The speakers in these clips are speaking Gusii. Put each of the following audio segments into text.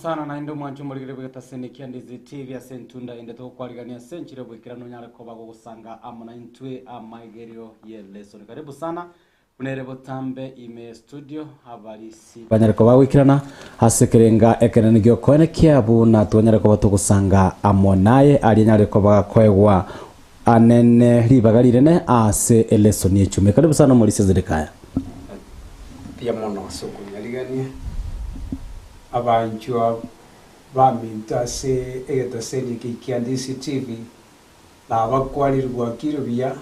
sana naende omwancho omorigere bw'egetaseni kia Ndizi TV ase entunda ende togokwarigania ase enchera y'oboikeranu onyare koba gogosanga amo naintwe amaigerio ye lesson. Karibu sana buna ere botambe ime studio abarisi banyare koba goikerana ase ekerenga ekenene giokoenekia buna twanyare koba togosanga amo naye aria anyare koba gakoegwa anene ribaga rinene ase elesoni echume. Karibu sana omorisia Zedekaya. Mbuya mono ase okonyarigania abanchwa baminto ase egetaseni eke kia Ndisi TV, nabakwarire bwakire buya,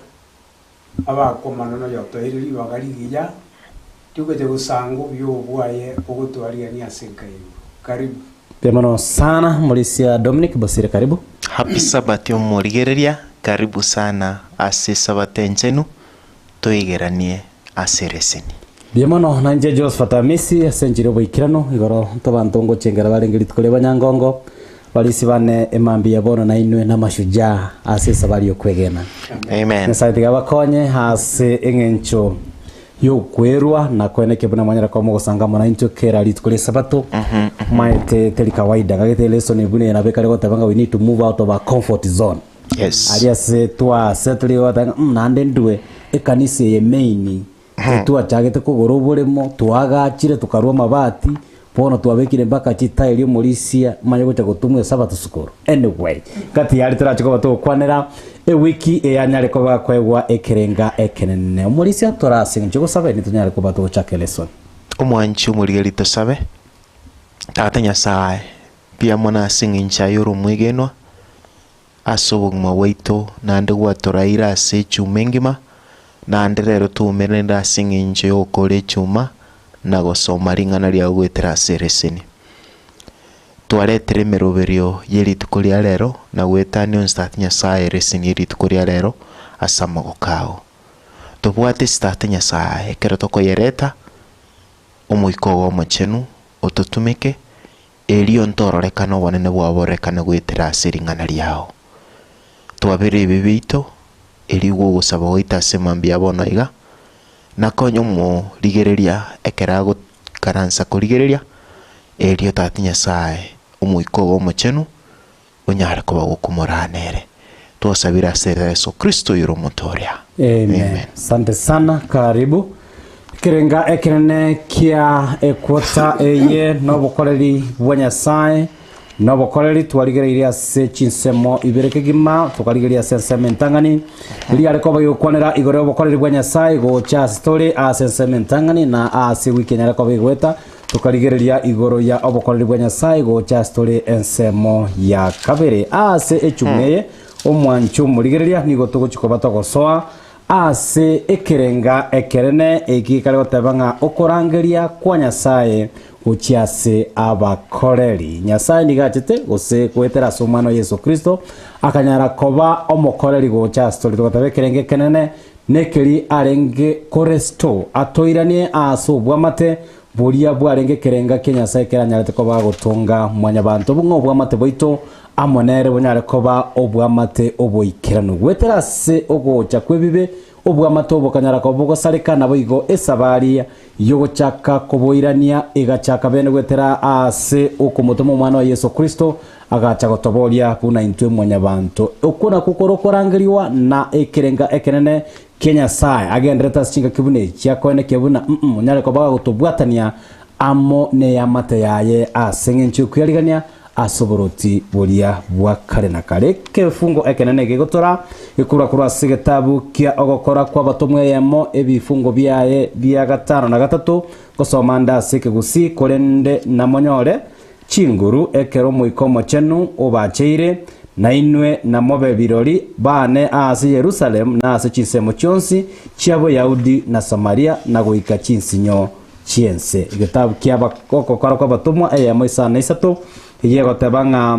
abakomana noyotoire ribaga rigiya rigocha gosanga obuya obo bwaye bogotwarigania ase enka yaino. Karibu. Mbuya mono sana Morisia Dominic Bosire karibu. Happy Sabbath omorigereria, karibu sana ase esabato enchenu, toigeranie ase ereseni. Mbuya mono na inche Josephat Amisi ase enchera y'oboikeranu igoro ntobanto ngochengera barenge rituko ria banyangongo barisi bane emambia ya bono nainwe namashujaa ase esabari y'okwegena. Amen. Nyasae tiga abakonye ase eng'encho y'okwerwa na koenekia buna mwanyara koba mogosanga amo naintwe kera rituko ria esabato maete teri kawaida gagete elesson buna eye nabo ekare goteba ng'a we need to move out of our comfort zone. Yes. Aria ase twasetire goteba ng'a mm naende ndue ekanisa eye main etwachagete kogora oboremo twaagachire tokarwa amabati bono twabekire mpaka chitairi omorisia manye gocha gotumwa esabato sukuru. Anyway, gati yaria torache koba togokwanera ewiki eyanyare koba koegwa ekerenga ekenene. Omorisia torase eng'encho gosaba ere tonyare koba togochaka elesson. Omwanchi omorigeri tosabe, Tata Nyasae, mbuya mono ase eng'encho aye ore omwegenwa, ase obogima bwaito, naende gwatoraire ase echuma engima, naende rero twaumeranire ase eng'encho y'ogokora echuma na gosoma ring'ana riao goetera ase ereseni. Twaretire emeroberio ye rituko ria rero na goetania onsi Tata Nyasae ereseni ye rituko ria rero ase amagoko ao. Tobwate ase Tata Nyasae ekero tokoyereta, Omoika ogo Omochenu ototumeke, Erio ntororekane obonene bwao bororekane goetera ase ring'ana riao. Twabere ebibe biaito, erio ogosaba gwaito ase mambia ya bono iga, na konya omorigereria ekero agokaransa korigereria, erio Tata Nyasae, Omoika ogo Omochenu, onyare koba gokomoraa nere. Twasabire ase erira Yeso Kristo oyore Omotooria. Amen. Asante sana karibu ekerenga ekenene kia equota eye nobokoreri bwa Nyasaye nobokoreri twarigereirie ase chinsemo ibere kegima tokarigereria ase ensemo entang'ani riare koba gokwanera igoro y'obokoreri bwa Nyasaye gocha ase tore ase ensemo entang'ani na ase ewiki enyare koba egoeta Tokarigereria igoro ya obokoreri bwa Nyasae gocha ase tore ensemo ya kabere. Ase echuma eye, omwancho omorigereria, nigo togochia koba togosoa ase ekerenga ekerene eki gekare goteba ng'a okorangeria kwa Nyasae gochia ase abakoreri. Nyasae nigo achete gose goetera ase Omwana o Yeso Kristo akanyara koba omokoreri gocha ase tore. Togoteba ekerenga ekenene Nekeri arenge koresto atoiranie aase obwamate boria bwarenge ekerenga kia Nyasae keranyarete koba gotonga mwanyabanto bung'a obwamate bwaito amo nere bonyare koba obwamate oboikeranu. Goetera ase ogocha kw'ebibe, obwamate obo bokanyara koba bogosareka, naboigo esabari y'ogochaka koboirania egachaka bene goetera aase okomotoma Omwana oye Yeso Kristo, agacha gotoboria buna intwe mwanyabanto. Okwo nakwo kore okorangerigwa na ekerenga ekenene kia Nyasae agendererete ase chingaki buna echi, akoenekia buna mm onyare koba gagotobwatania amo neamate yaye ase engencho y'okwearigania ase oboroti boria bwa kare na kare. Ekefungo ekenene gegotora gekorwa korwa ase egetabu kia Ogokora kw'Abatomwa eyemo, ebifungo biaye bia gatano na gatato, gosoma nde ase ekegusii, korende namonyore chinguru ekero Omoika Omochenu obacheire, na inwe namobe birori baane aase Yerusalemu na ase chinsemo chionsi chia Boyahudi na Samaria na goika chinsinyo chi'ense. Egetabu kia Ogokora kw'Abatomwa eyemo isano na isato eyio egoteba ng'a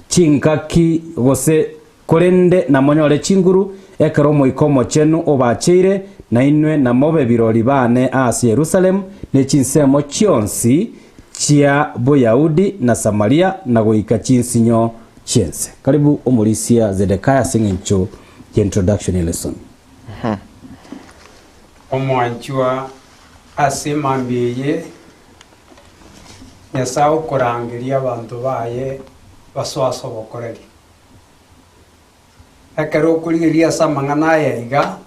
chingaki gose Korende namonyore chinguru, ekero Omoika Omochenu obacheire, na inwe namobe birori baane aase Yerusalemu, ne chinsemo chionsi chia Boyahudi na Samaria, na goika chinsinyo chi'ense. Karibu omorisia Zedekiah ase eng'encho y'introduction ye lesson. Omwanchwa ase mambia eye. Nyasae okorangeria abanto baye basoe ase obokoreri. Ekero okorigereria ase amang'ana aya iga,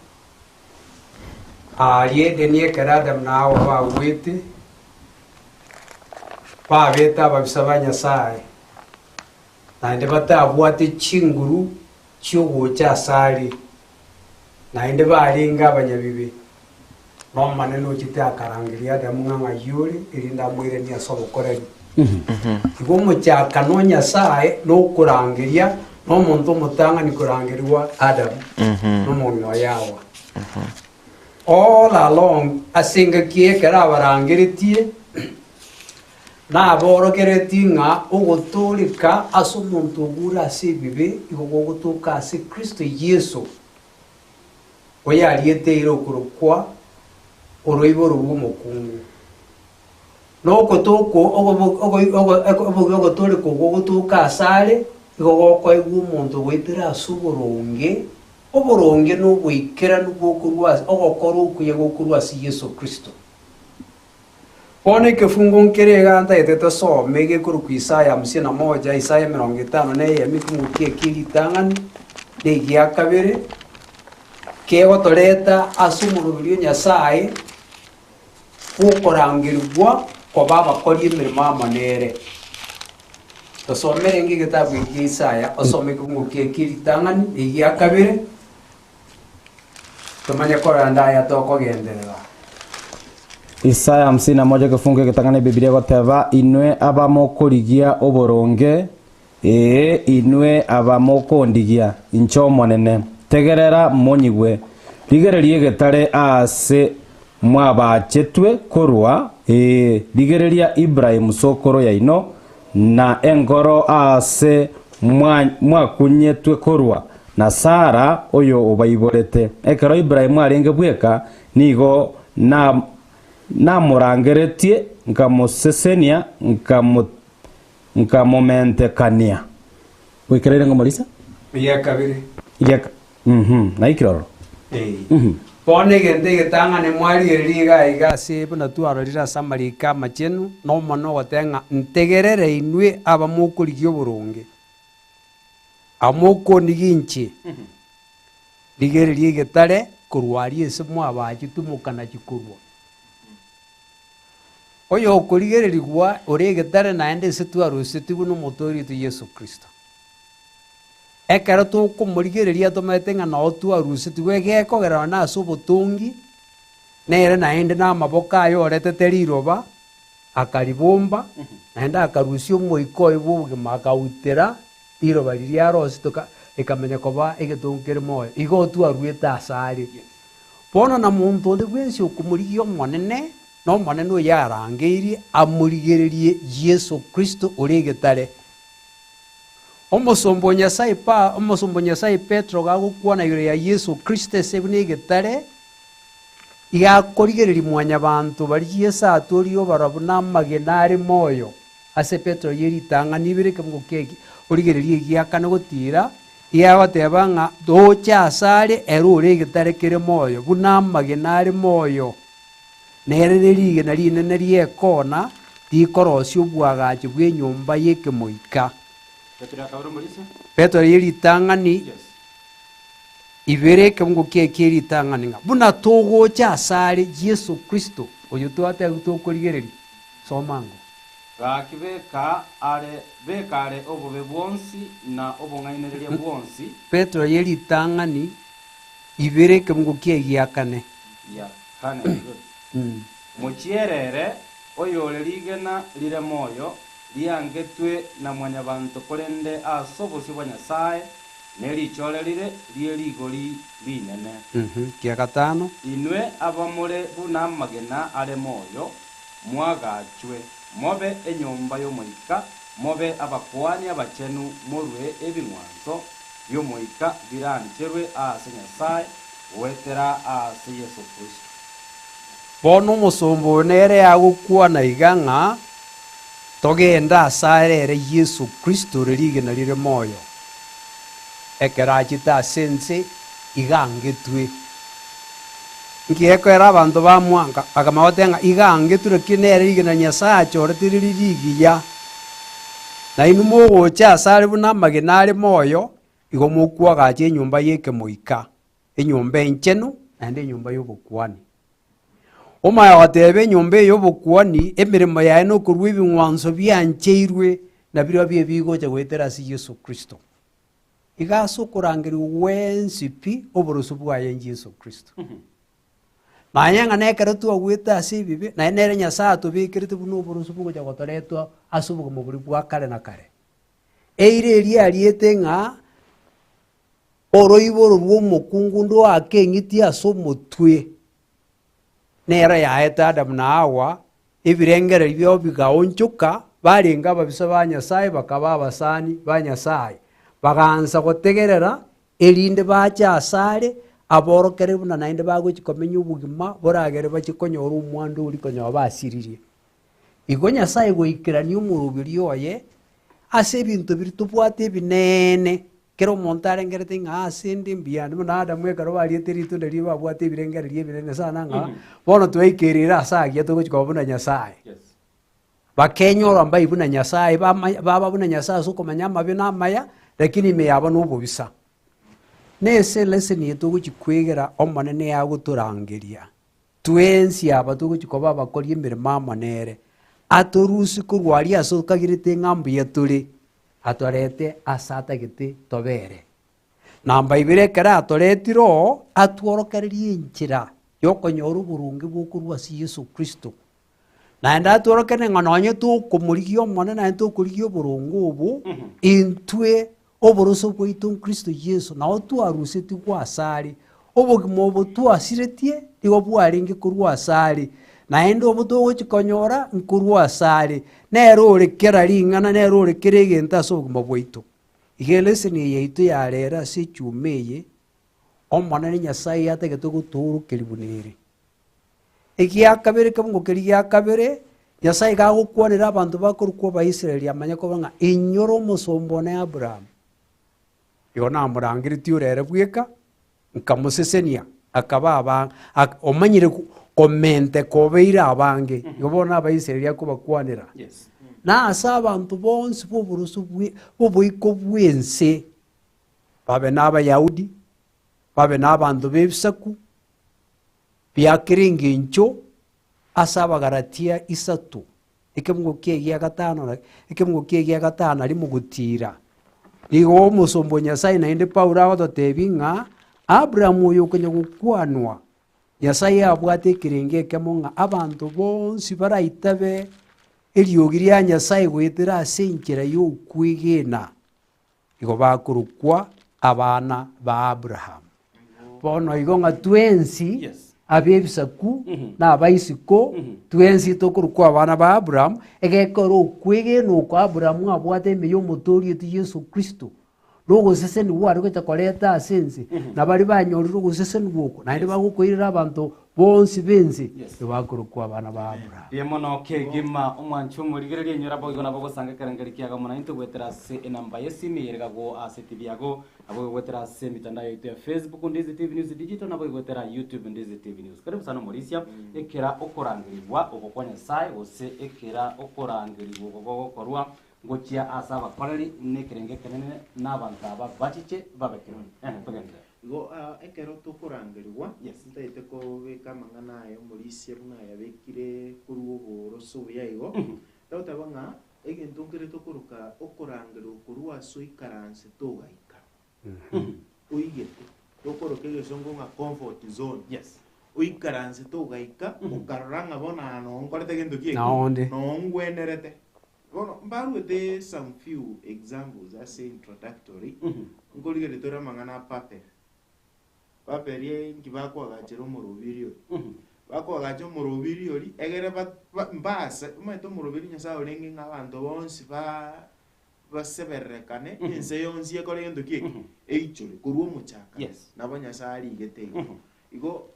aaria Edeni ekero Adamu na Hawa bagwete, babete ababisa ba Nyasae, naende batabwate chinguru chi'ogocha asare, naende barenge abanyabibe. N'Omonene ochete akarangeria Adamu ng'a ng'ai ore, erinde amoiranie ase obokoreri. Igo omochakano o Nyasae nokorangeria, na omonto omotang'ani korangerigwa Adamu, na omong'ina oye Hawa. All along ase engaki eye ekero abarangeretie, Naborokeretie ng'a ogotooreka ase omonto ogure ase ebibe igo gogotoka ase Kristo Yeso, oyarieteire okorokwa oroiboro rw'omokungu. Na ogotoka ogotooreka okwo gogotoka asare igo gokoegwa omonto goetera ase oboronge, oboronge na oboikeranu bokorwa ase ogokora okuya gokorwa ase Yeso Kristo. Bono ekefungo nkere iga ntagete tosome gekorokwa Isaya hamsini na moja, Isaya 51 ekefungo kiaye kie ritang'ani na egia kabere, kegotoreta ase omoroberi o Nyasaye bw'okorangerigwa koba abakori emeremo amo nere. Tosomere enga egetabu eke gia Isaya, osome ekefungo kiaye kie ritang'ani na egia kabere, Tomanye korenda aya tokogenderera. Isaya 51 ekefungo egetang'ani Ebibilia egoteba, Inwe abamokorigia oboronge, ee, inwe abamokondigia, inche Omonene, tegerera monyigwe, rigereria egetare aase mwabaachetwe korwa, ee, rigereria Ibrahimu sokoro yaino, na engoro aase mwakunyetwe korwa, na Sara oyo obaiborete. Ekero Ibrahimu arenge bweka, nigo namorangeretie, nkamosesenia, nkamomentekania. Goikera ere ng'o Eya kabere. Naikire ororo. Bono egento egetang'ani mwarigereria iga aiga ase buna twarorire ase amariko amachenu, n'Omonene ogoteba ng'a, Ntegerere inwe abamokorigia oboronge, abamokonigia inche, rigereria egetare korwa aria ase mwabachete mokanachia korwa. Oyokorigererigwa ore egetare naende ase twarusetigwe n'Omotoori oito Yeso Kristo. Ekero tokomorigereria tomaete ng'a nao twarusetigwe egekogerana na ase obotongi, nere naende namaboko aye oretete riroba, akaribomba, naende akarusia omoika oye bw'obogima akautera riroba riria arosetwe ka rikamanya koba egetongo kere moyo. Igo twaruete asare. Bono na monto onde bwensi okomorigia Omonene, na Omonene oyo arangeirie amorigererie Yeso Kristo ore egetare. Omosomba o Nyasae pa omosomba o Nyasae Petero gagokwana igoro ya Yeso Kristo ase buna egetare, iga akorigereria mwanyabanto baria Yeso atorie obarwa buna amagena are moyo. Ase Petero ye ritang'ani ibere ekebugo kiaye origererie egiakane gotiira, iga agoteba ng'a toche asare ere ore egetare kere moyo, buna amagena are moyo. Nere ne rigena rinene ri'ekoona rikorosia oboagachi bw'enyomba y'ekemoika. Petero ye ritang'ani ibere ekeungo kiaye kie ritang'ani ng'a buna togocha asare Yeso Kristo, oyo twatebigwe tokorigereria. Soma ango. Gaki beka are, beka are obobe bwonsi na obong'ainereria bwonsi. Petero ye ritang'ani ibere ekeungo kiaye gia kane. Gia kane, good. Mochierere oyore rigena rire moyo, riangetwe na Mwanyabanto korende ase obosio bwa Nyasae ne richore rire rie rigori rinene. Kia gatano. Inwe abamore buna amagena are moyo, moagachwe, mobe enyomba y'Omoika, mobe abakuani abachenu, morue ebing'wanso bi'Omoika birancherwe aase Nyasae goetera aase Yeso Kristo. Bono omosomba oyo nere agokwana iga ng'a togende asare ere Yeso Kristo ore rigena rire moyo. Ekero achete ase ense iga angetwe. Nki gekoera abanto bamwanka? Akamanya goteba ng'a iga angetwe naki nere rigena Nyasae achorete rire rigiya. Na inwe mogocha asare buna amagena are moyo, igo mokwagacha enyomba y'ekemoika, enyomba enchenu, naende enyomba y'obokuani. Omanye goteba enyomba eye y'obokuani, emeremo yaye nokorua ebing'wanso biancheirwe, na birobio ebigocha goetera ase Yeso Kristo. Iga ase okorangerigwa gwensi pi oboroso bwaye Yeso Kristo. Manya ng'a nekero twagwete ase ebibe, naye nere Nyasae atobekerete buna oboroso bogocha gotoretwa ase obogima boria bwa kare na kare. Eira eria ariete ng'a oroiboro rw'omokungu ndoake eng'iti ase omotwe, nero yaete Adamu na Hawa ebirengererio biabo bigaonchoka, barenge ababisa ba Nyasae bakaba abasani ba Nyasae, bagaansa gotegerera, erinde bache asare, aborokererie buna naende bagochia komenya obogima boragere bachie konyora omwando oria konyora basiririe. Igo Nyasae goikerania omoroberio oye, ase ebinto biria tobwate ebineene, Kera omonto arengerete ng'a ase ende mbuya ande, buna Adamu ekero bariete ritunda riria babwate ebirengererio ebinene sana ng'a bono twaikerire ase agiya togochia koba buna Nyasaye. Bakenyora mbai buna Nyasaye, bamanya baba buna Nyasaye ase okomanya amabe na amaya, lakini ime yabo na obobisa. Na ase eleseni eye togochia kwegera Omonene agotorangeria, twensi aba togochia koba abakori emeremo amo nere, atorusie korwa aria ase okagerete ng'a mbuya tore. Atorete ase atagete tobere. Namba ibere ekero atoretire oo, atworokererie enchera yokonyora oboronge bokorwa ase Yeso Kristo. Naende atworokererie ng'a nonye tokomorigia Omonene naende tokorigia oboronge obo, intwe oboroso bwaito Kristo Yeso nao twarusetigwe asare, obogima obo twasiretie nigo bwarenge korwa asare, naende obo togochia konyora nkorwa asare, nere ore kera ring'ana, nere ore kera egento ase obogima bwaito. Iga eleseni eye yaito ya rero ase echuma eye, Omonene Nyasaye atagete gotoorokeria buna ere. Egiakabere ekemungo keria gia kabere, Nyasaye iga agokwanera abanto bakorokwa Abaisraeli amanye koba ng'a inyora omosomba one Abraham. Igo namorangeretie ore ere bweka, nkamosesenia, akaba aba ak omanyire komenteka obeire abange. Igo bono Abaisraeli akobakwanera. Na ase abanto bonsi b'oboroso bwe b'oboiko bw'ense, babe na Abayahudi, babe na abanto b'ebisaku, bia kera engencho ase Abagalatia isato, Ekemungo kia egia gatano na ekemungo kia egia gatano na rimo gotiira. Nigo omosomba o Nyasae naende Paulo agototebia ng'a Abrahamu oyo okonya gokwanwa, Nyasae abwate ekerengo ekemo ng'a abanto bonsi baraitabe eriogi ria Nyasae goetera ase enchera y'okwegena, igo bakorokwa abana ba Abrahamu. Bono igo ng'a twensi ab'ebisaku na abaisiko, twensi tokorokwa abana ba Abrahamu, egekora okwegena oko Abrahamu abwate ime y'omotoori oito Yeso Kristo, na ogosesenigwa are gocha koreta ase ense, na baria banyorire ogosesenigwa oko, naende bagokoirera abanto bonsi b'ense, nibakorokwa abana ba Abrahamu. Mbuya mono kegima, omwanchi omorigereria enyora boigo nabo ogosanga ekerengeri kiago amo naintwe goetera ase enamba y'esimi eyere gago ase etibi yago. Nabo goetera ase emitandao yaito ya Facebook Ndizi TV News Digital nabo goetera YouTube Ndizi TV News. Karibu sana omorisia ekera okorangerigwa oko kwa Nyasae gose ekera okorangerigwa oko gogokorwa gochia ase abakoreri na ekerengo ekenene na abanto aba bachiche babe kirori. Ehe togenderere. Igo ah, ekero tokorangerigwa, Yes. ntaete kobeka amang'ana aya omorisia buna ayabekire korwa oboroso obuya igo, tagoteba ng'a Egento nkere tokoroka okorangerwa korwa ase oikaransete ogaika, oigete, tokoroka egesongo ng'a comfort zone. Yes. Oikaransete ogaika, okarora ng'a bono aa noo nkorete gento ki eke, Nao onde. noo ngwenerete. Bono mbaruete some few examples ase introductory, nkorigereria tore amang'ana a Babel. Babeli inki bakoagachera omorobiri oria? Bakoagacha omorobiri oria egere ba- ba- mbase, omanyete omorobiri Nyasaye orenge ng'a abanto bonsi ba basebererekane, ense yonsi ekore gento ki eke? Eichore, korwa omochakano. Yes. Nabo Nyasaye arigete igo. Igo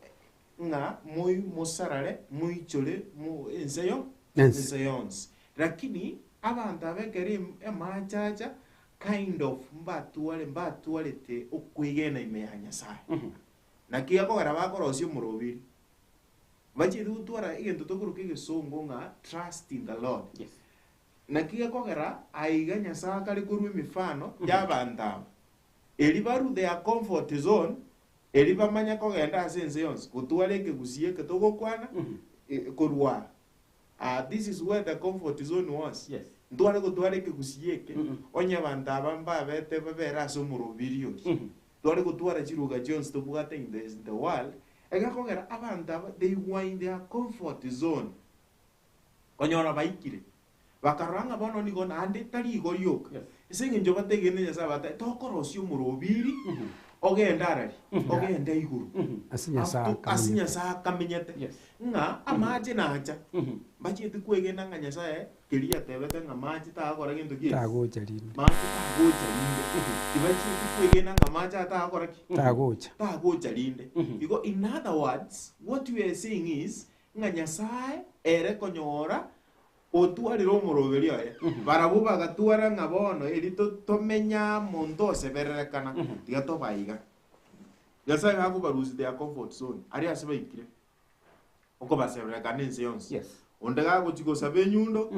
ng'a moi mosarare, moichore mo ense yo Ense. ense yonsi. Lakini abanto aba ekero em- amache acha, Kind of mbatware mbatwarete okwegena ime ya Nyasae. Naki gekogera bakorosia omorobiri. Mbachieti gotwara egento tokoroka egesongo ng'a trust in the Lord. Yes. Naki gekogera aiga Nyasae akare korwa emefano y'abanto aba, eri barue their comfort zone, eri bamanye kogenda ase ense yonsi gotwara ekegusii eke togokwana korwa aa. This is where the comfort zone was. Yes. Ntware gotwara ekegusii eke, onye abanto aba mbabete babere ase omorobiri oria. Tware gotwara chiruga chionsi tobwate in the, the world, egekogera abanto aba they were in their comfort zone. Konyora baikire, bakarora ng'a bono nigo naende tari igo rioka, ase engencho bategenete Nyasae batae tokorosia omorobiri ogende arari, ogende igoro, Ase Nyasae Ase akamenyete. Nyasae akamenyete, ng'a amache nacha, mbachieti kwegena ng'a Nyasae keria atebete ng'a mache tagokora gento ki? Tagocha rinde. Mache tagocha rinde. Tibachieti kwegena ng'a mache aya tagokora ki? Tagocha. Tagocha rinde. Igo in other words, what we are saying is, ng'a Nyasae ere konyora otwarire omoroberi oye. Barabwo bagatwara ng'a bono eri tomenye amo ntosebererekana, tiga tobe aiga. Nyasae gakobarusia their comfort zone, aria ase baikire, okobasebererekana ense yonsi. Onde gagochia gosaba enyundo,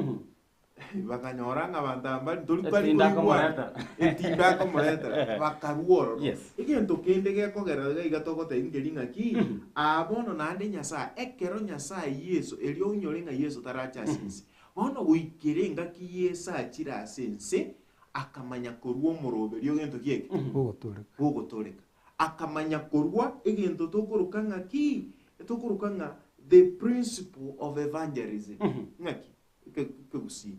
Bakanyora ng'a abanto aba mbari tori bari Etinda koigwana. akomoretera. Etinda akomoretera. Bakarua ororo. Yes. Egento kende gekogera iga iga togotebia nkeri ng'aki, aa bono naende Nyasae, ekero Nyasae Yeso, erio onyore ng'a Yeso tarache ase ense. Bono goikera engaki Yeso achire ase ense, akamanya korua omoroberio gento ki eke? Ogotoreka. Bw'ogotoreka. Akamanya korua egento tokoroka ng'aki? Tokoroka ng'a the principle of evangelism. Ng'aki? Ekegusii.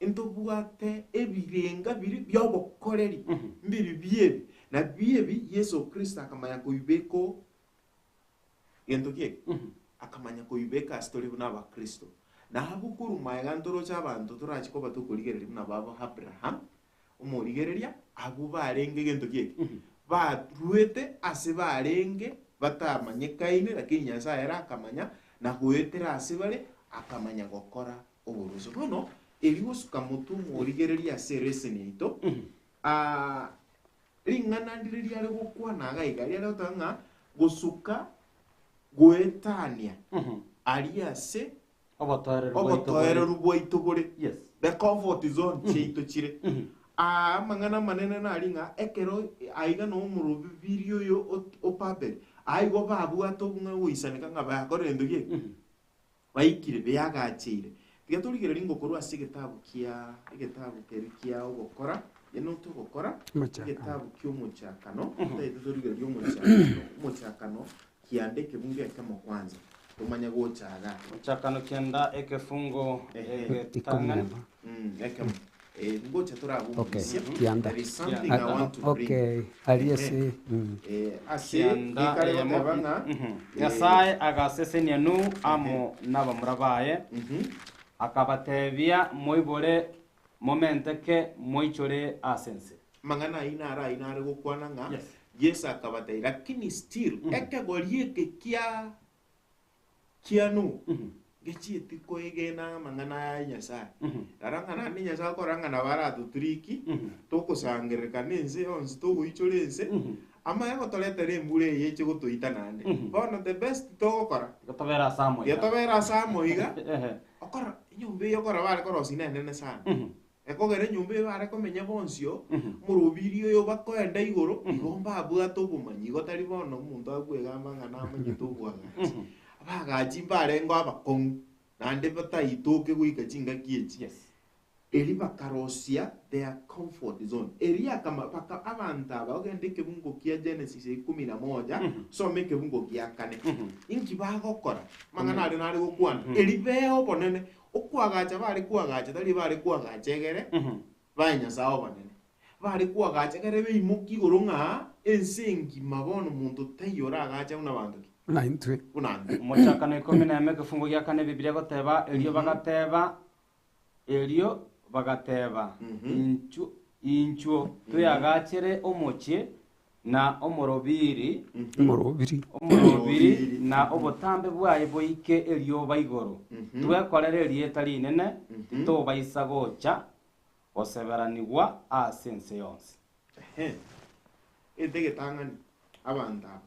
Ntobwate ebirenga biria bi'obokoreri mbiri biebi, na biebi Yeso Kristo akamanya koibeka o gento ki eke? Akamanya koibeka ase tore buna abakristo. Na abwo korwa magega ntoroche abanto torache koba tokorigereria buna babo Abraham, omorigereria, abwo barenge gento ki eke? Baruete ase barenge batamanyekaine, lakini Nyasae ere akamanya, na goetera ase bare akamanya gokora oborusia. Bono, erio gosuka motwe omorigereria ase ereseni yaito, ring'ana ndire riare gokwana iga iga, riare goteba ng'a gosuka goetania aria ase Obotoereru bwaito bore. obotoereru bwaito bore. Yes. The comfort zone chiaito chire. Aa amang'ana amanene nari ng'a ekero aiga na omorobibiri oyo o Babeli, aigo babwate obong'aini goisaneka ng'a bakorire gento ki eke? Baikire, beagacheire. Tiga torigererie ngokorwa ase egetabu kia egetabu keria kia ogokora, yaani togokora, Omochakano. egetabu kia omochakano, totaete torigererie omochakano, omochakano Kianda ekebungo ekemo kwanza, tomanye gocha igaa. Mochakano kianda ekefungo egetang'ani. Ekemo. Eh, ngocha torabe Okay, omoisia. kianda. There is something I want to bring. Okay, aria ase Eh, ase Kianda gekare eyemo. goteba ng'a Nyasae agasesenia Nuhu amo nabamura baye, akabatebia, Moibore, momenteke, moichore ase ense. Amang'ana ayio naro ayio nare gokwana ng'a Yes. Yeso akabatebia, lakini still ekegori eke kia kia Nuhu ngechieti koegena amang'ana aya a Nyasae. Rora ng'a naende Nyasae akorora ng'a nabo aratoturiki, togosangererekana ense yonsi, togoichora ense, amanye gotoretera embura eye eche gotoita naende. Bono the best togokora, Tiga tobere ase amo iga. tiga tobere ase amo iga, Ehe. okora enyomba eye okora bare korosia nenene sana. Ekogera enyomba eye bare komenya bonsi oo, omorobiri oyo bakoenda igoro, igo mbabwate obomanyi, igo tari bono omonto akwegamba ng'a namanyete oboagachi. Abaagachi mbarenge abakong'u, naende bataitoke goika chingaki echi. Yes. Erio bakarosia their comfort zone. Erio akama baka abanto aba ogende ekebungo kia Genesis ikomi na moja, soma ekebungo gia kane. Inki bagokora? Amang'ana aria nare gokwana. Erio bee obonene, Okoagacha bare koagacha tari bare koagacha egere bae Nyasae obonene. Bare koagacha egere beimokie igoro ng'a ense engima bono monto taiyo oragache buna banto ki? Buna intwe. Buna intwe. Omochakano ikomi na emo ekefungo gia kane Ebibilia egoteba, Erio bagateba, erio bagateba, Inchuo, inchuo toyagachere omochie na omorobiri, Omorobiri. omorobiri, na obotambe bwaye boike erioba igoro, twekorere erieta rinene, titobaisa gocha goseberanigwa ase ense yonsi. Ehe. Egento egetang'ani, abanto aba,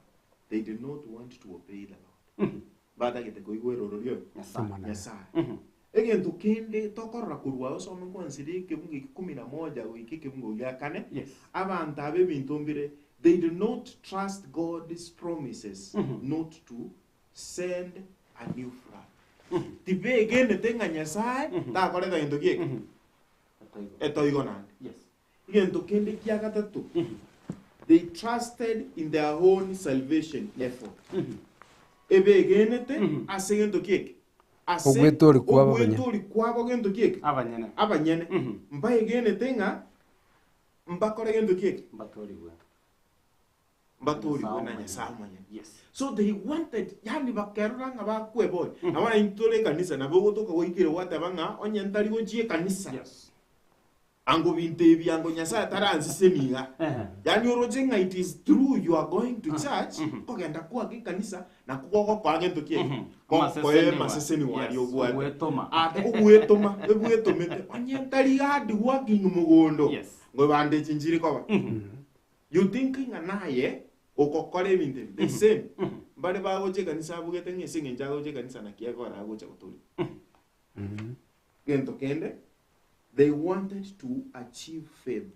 they did not want to obey the Lord. Mbatagete koigwera orori oyo? Nyasae. Nyasae. Mhm. Egento kende tokorora korwa ao osome kwansiria ekebungo eke kumi na moja goika ekebungo gia kane, Yes. abanto aba ebinto mbire, they do not trust God's promises not to send a new flood. Tibegenete ng'a Nyasae takoreta gento ki eke? Etoigo. Etoigo naende. Yes. Egento kende kia gatato, they trusted in their own salvation effort. Ebegenete ase gento ki eke? Ase Ogwetori kwabo abanyene. ogwetori kwabo gento ki eke? Abanyene. Abanyene. Mbaegenete ng'a mbakore gento ki eke? Mbatorigwe. Mbatorigwe na Nyasae omonyene. Yes. So they wanted, yani bakerora ng'a bakweboria. Nabo naintwe tore ekanisa, nabo ogotoka gwaikire gwateba ng'a onye ntari gochia ekanisa, Yes. Ango binto ebi ango Nyasaye taranseseni iga. Yaani oroche ng'a it is true you are going to church, kogenda kwake ekanisa nakwo gogokoa gento ki eke? Gokoe amaseseni waria obwate. Ogwetoma. Ate ogwetoma, ebwetomete. Onye ntari hard working mogondo, Yes. ngobande echi nchiri koba. You think ng'a naye ogokora ebinto ebi the same. Mbare bagocha ekanisa abugete ng'a ase eng'encho agocha ekanisa naki ekogera agocha gotoria. Gento kende, they wanted to achieve fame.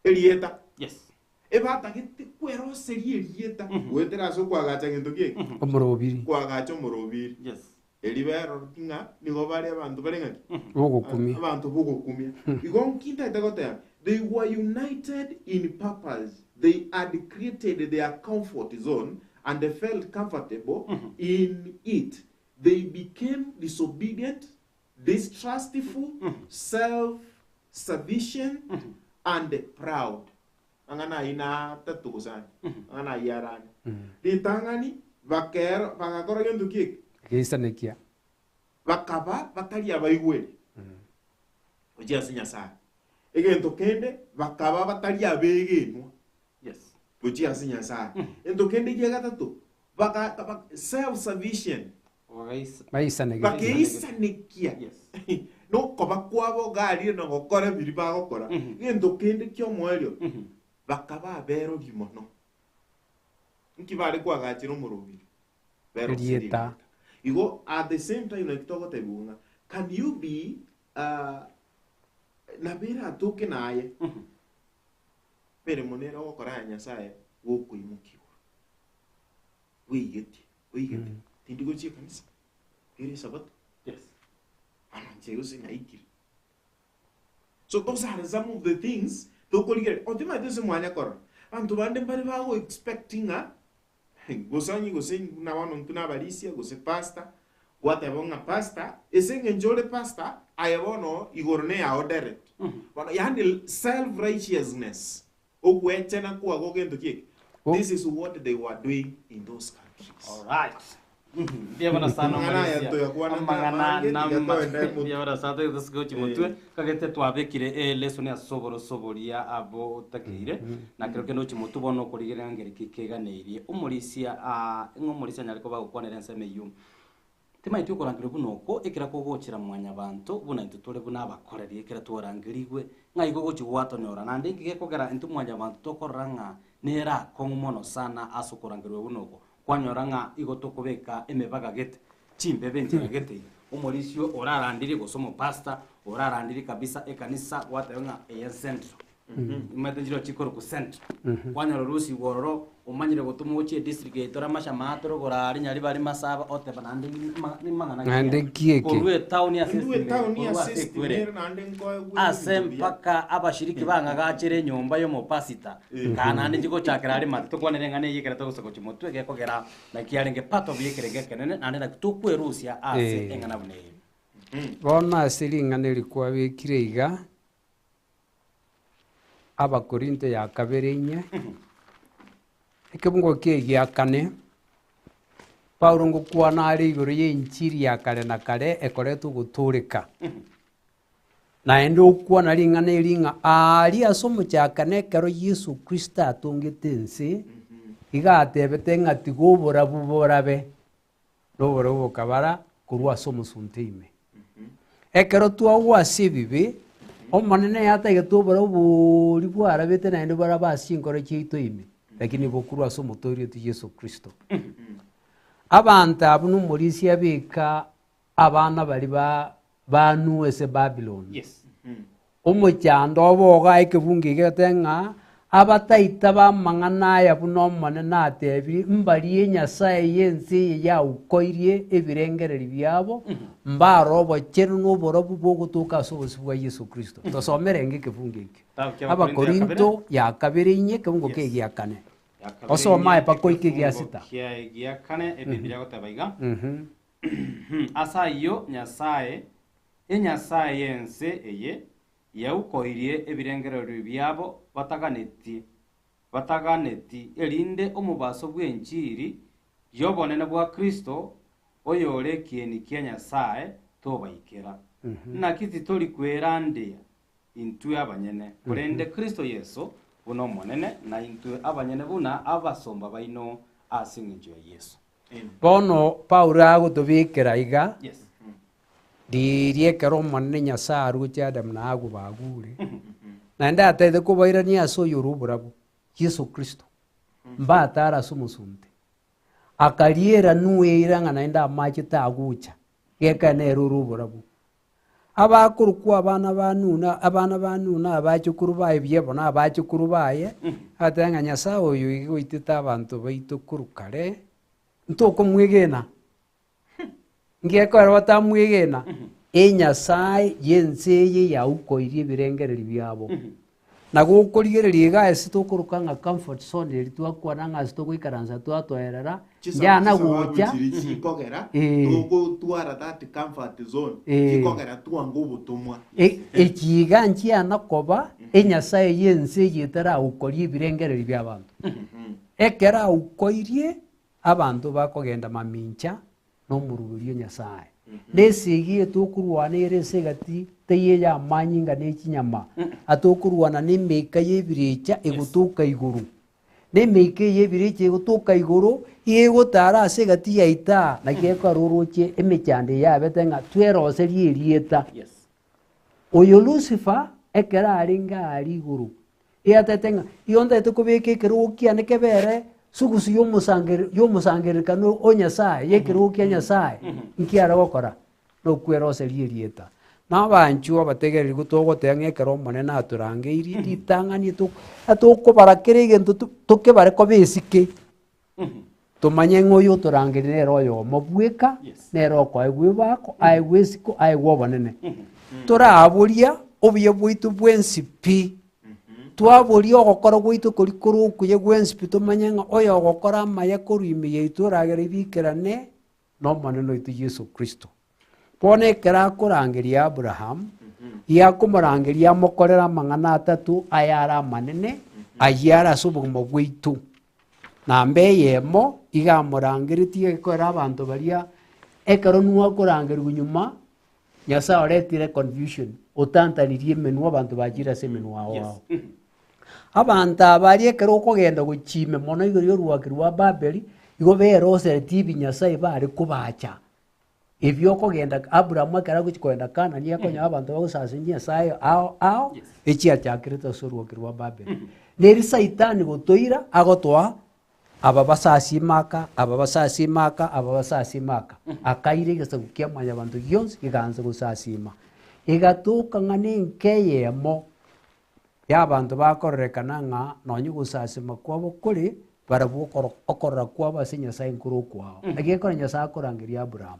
Erieta. Yes. Ebatagete kweroseria erieta goetera ase okoagacha gento ki eke? Omorobiri. Koagacha omorobiri. Yes. Eri berore ng'a nigo bare abanto bare ng'aki? Bogokumia. Abanto bogokumia. Igo nki ntagete goteba? They were united in purpose. They had created their comfort zone and they felt comfortable in it. They became disobedient, distrustful, self-sufficient, and proud. Amang'ana ayio na atato gose ane, amang'ana ayio are ane. Ritang'ani bakero bagakora gento ki eke? Geisanekia. Bakaba batari abaigweri gochia ase Nyasae. Egento kende bakaba batari abegenwa Yes. gochia ase Nyasae. Egento kende kia gatato baka, baka, self-sufficient Bagaisa. Baisanegete. bakeisanekia Yes. nokoba kwabo garire na gokora biria bagokora. Egento kende ki'omoerio bakaba aberori mono. Nki bare koagachera omorobiri? Beroseri Erieta. erieta. Igo at the same time naki togotebiwa ng'a can you be uh, nabo eratoke naye emeremo nere ogokora ya Nyasaye gokoimokia igoro. Bweigetie, bweigete. Tindi gochia ekanisa, kera esabato. Yes. Bono inche gose naikire. So those are some of the things tokorigereria. Otimaete ase mwanya korora, abanto bande mbare bago expect ng'a gose onye gose buna bono intwe na abarisia gose pastor, gwateba ng'a pastor, ase eng'encho ore pastor, aye bono igoro neyao direct. Bono yaani self righteousness, ogwechena kwago gento ki eke? This is what they were doing in those countries. Alright. Mbuya mono sana Amang'ana aya Omorisia. toyakwanete Amang'ana amange, tiga nama- toende motwe. Mbuya mono sana togesike gochia motwe. Kagete twabekire elesson ase oboroso boria abo otakeire. Na kero kende gochia motwe bono okorigereria ng'a ngeri ki keganeirie. Omorisia ah, ng'a omorisia anyare koba agokwanera ensemo eyio. Timaeti okorangeria buna oko, ekero kogochera mwanyabanto, buna intwe tore buna abakoreri, ekero twarangerigwe, ng'a igo ogochia gwatonyora. Naende inki gekogera intwe mwanyabanto tokorora ng'a nere akong'u mono sana ase okorangerigwa buna oko? Kwanyora ng'a igo tokobeka emebaga gete, chimbebe enchera gete iga. Omorisia orarandirie gose omopastor orarandirie kabisa ekanisa gwateba ng'a eye central. Omanyete nchire chikorokwa central. Kwanyora orusigwe ororo, omanyire gotoma gochia edistrict yaito ore amashama aa tore gorara rinyaribari masaba oteba naende nima- nimang'ana ki Naende aya? nki eke? Korwa etown ase Ndue estima ere, town korwa ase ase estima ekwere. ere naende nkoegwe Ase ebinto buya. mpaka abashiriki bang'agachere enyomba y'omopasita, kaa naende nchigochakera are mate tokwanere eng'ana eye ekero togosa gochia motwe gekogera naki yarenge part of y'ekerengo ekenene naende naki tokwerusia ase Eh. eng'ana buna eye. Bono ase ring'ana eri kwabekire iga, Abakorinto ya kabere inye, ekebungo kia egia kane, Paulo ngokwana are igoro y'enchiri ya kare na kare ekoretwa ogotooreka. Naende okwana ring'ana eri ng'a aaria ase omochakano ekero Yeso Kristo atongete ense, iga atebete ng'a tiga oborabu borabe, na oborabu bokabara korwa ase omosunte ime. Ekero twagwa ase ebibe, Omonene yatagete oborabu boria bwarabete naende borabe ase chinkoro chiaito ime, lakini bokorwa ase omotoori oito Yeso Kristo. Abanto abwo nomorisia abeka abana baria ba banue ase Babylon. Yes. Omochando obo ogaa ekebungo eke gete ng'a abataita b'amang'ana aya buna Omonene atebirie, mbarie Nyasae y'ense eye yaukoirie ebirengererio biabo, mbare obochenu na oborabu bogotoka ase obosio bwa Yeso Kristo. Tosomere enga ekebungo ekio. Kitabu kia Abakorinto ya kabere. Abakorinto ya kabere inye, ekebungo Yes. kia egia kane. Ya kabere Osome inye, aye mpaka oike egia ekefungo sita. kia egia kane, Ebibilia egoteba iga. Ase ayio Nyasae, enyasae y'ense eye, yaukoirie ebirengererio biabo bataganetie, bataganeti, erinde omobaso bw'enchiri y'obonene bwa Kristo, oyore ekieni kia Nyasae, tobaikera. Naki titori kwerandia intwe abanyene, korende Kristo Yeso buna Omonene, na intwe abanyene buna abasomba baino ase engencho ya Yeso. Bono Paulo agotobekera iga, Yes. riria ekero Omonene Nyasae aroche Adamu na Hawa bagure, naende atagete kobairania ase oyore oborabu, Yeso Kristo, mbatare ase omosunte. Akariera Nuhu eira ng'a naende amache tagocha, geka nere ore oborabu. Abakorokwa abana ba Nuhu na abana ba Nuhu na abachukuru baye buya bono abachukuru baye, agateba ng'a Nyasae oyo iga oitete abanto baito korwa kare, ntokomwegena. Ngekoera batamwegena, enyasae y'ense eye yaukoirie ebirengererio biabo. Na gokorigereria iga ase tokoroka ng'a comfort zone eri twakwana ng'a ase togoikaransa twatoerera, Chisababu ndiana gocha, chiri chikogera Eh. togotwara that comfort zone Eh. chikogera twanga obotomwa. E- echi iga nchiana koba enyasae y'ense eye etaraukorie ebirengererio bi'abanto. Ekero aukoirie, Abanto bakogenda mamincha nomorwori o Nyasae. Na esegi etokorwana ere ase egati teiyo ey'amanyinga ne chinyama, atokorwana nemeika y'ebirecha egotoka igoro. Na emeika eye y'ebirecha egotoka igoro, iga egotara ase egati yaito aa, naki ekero oroche emechando eye yabete ng'a tweroserie erieta. Oyo Lusifa ekero arenge aaria igoro, eatete ng'a igo ntagete kobeka ekerogo kiane kebere sugusu y'omosangere y'omosangererekano o Nyasaye, y'ekerogo kia Nyasaye, nki are gokora? Nokweroseria erieta. Na abanchwa abategereri go togoteba ng'a ekero Omonene atorangeirie, ritang'ani eto atokobara kera egento to tokebare koba esike. Tomanye ng'a oyo otorangeria nere oyomo bweka, nere okoegwa ebako, aegwe esiko, aegwe obonene. Toraboria obuya bwaito bwensi pi, twaboria ogokora gwaito koria kore okuya gwensi pi, tomanye ng'a oyo ogokora amaya korwa ime yaito oragere bikerane n'Omonene oito Yeso Kristo. Bono ekero akorangeria Abraham, iga akomorangeria amokorere amang'ana atato ayare amanene, ayio are ase obogima bwaito. Namba eyemo, iga amorangeretie egekorera abanto baria, ekero Nuhu akorangerigwa nyuma, Nyasae oretire confusion, otantanirie emenwa abanto bachire ase emenwa ao ao. Abanto aba aria ekero okogenda gochia ime mono igoro ya orwaki rwa Babeli, igo beroseretie ebinyasae bare kobacha. Ebio okogenda Abraham ekero agochia kogenda Kanani akonyora abanto bagosasima chinyasae ao ao, echiachakerete ase orwaki rwa Babeli. Neri saitani gotoira agotoa aba basasime aka, aba basasime aka, aba basasime aka, akaira egesaku kia mwanyabanto gionsi gegaansa gosasima. Egatoka ng'a nenka eyemo y'abanto bakororekana ng'a nonye ogosasima kwabo kore, barabwo okoro okorora kwabo ase Nyasae nkore okwao. Naki ekero Nyasae akorangeria Abraham.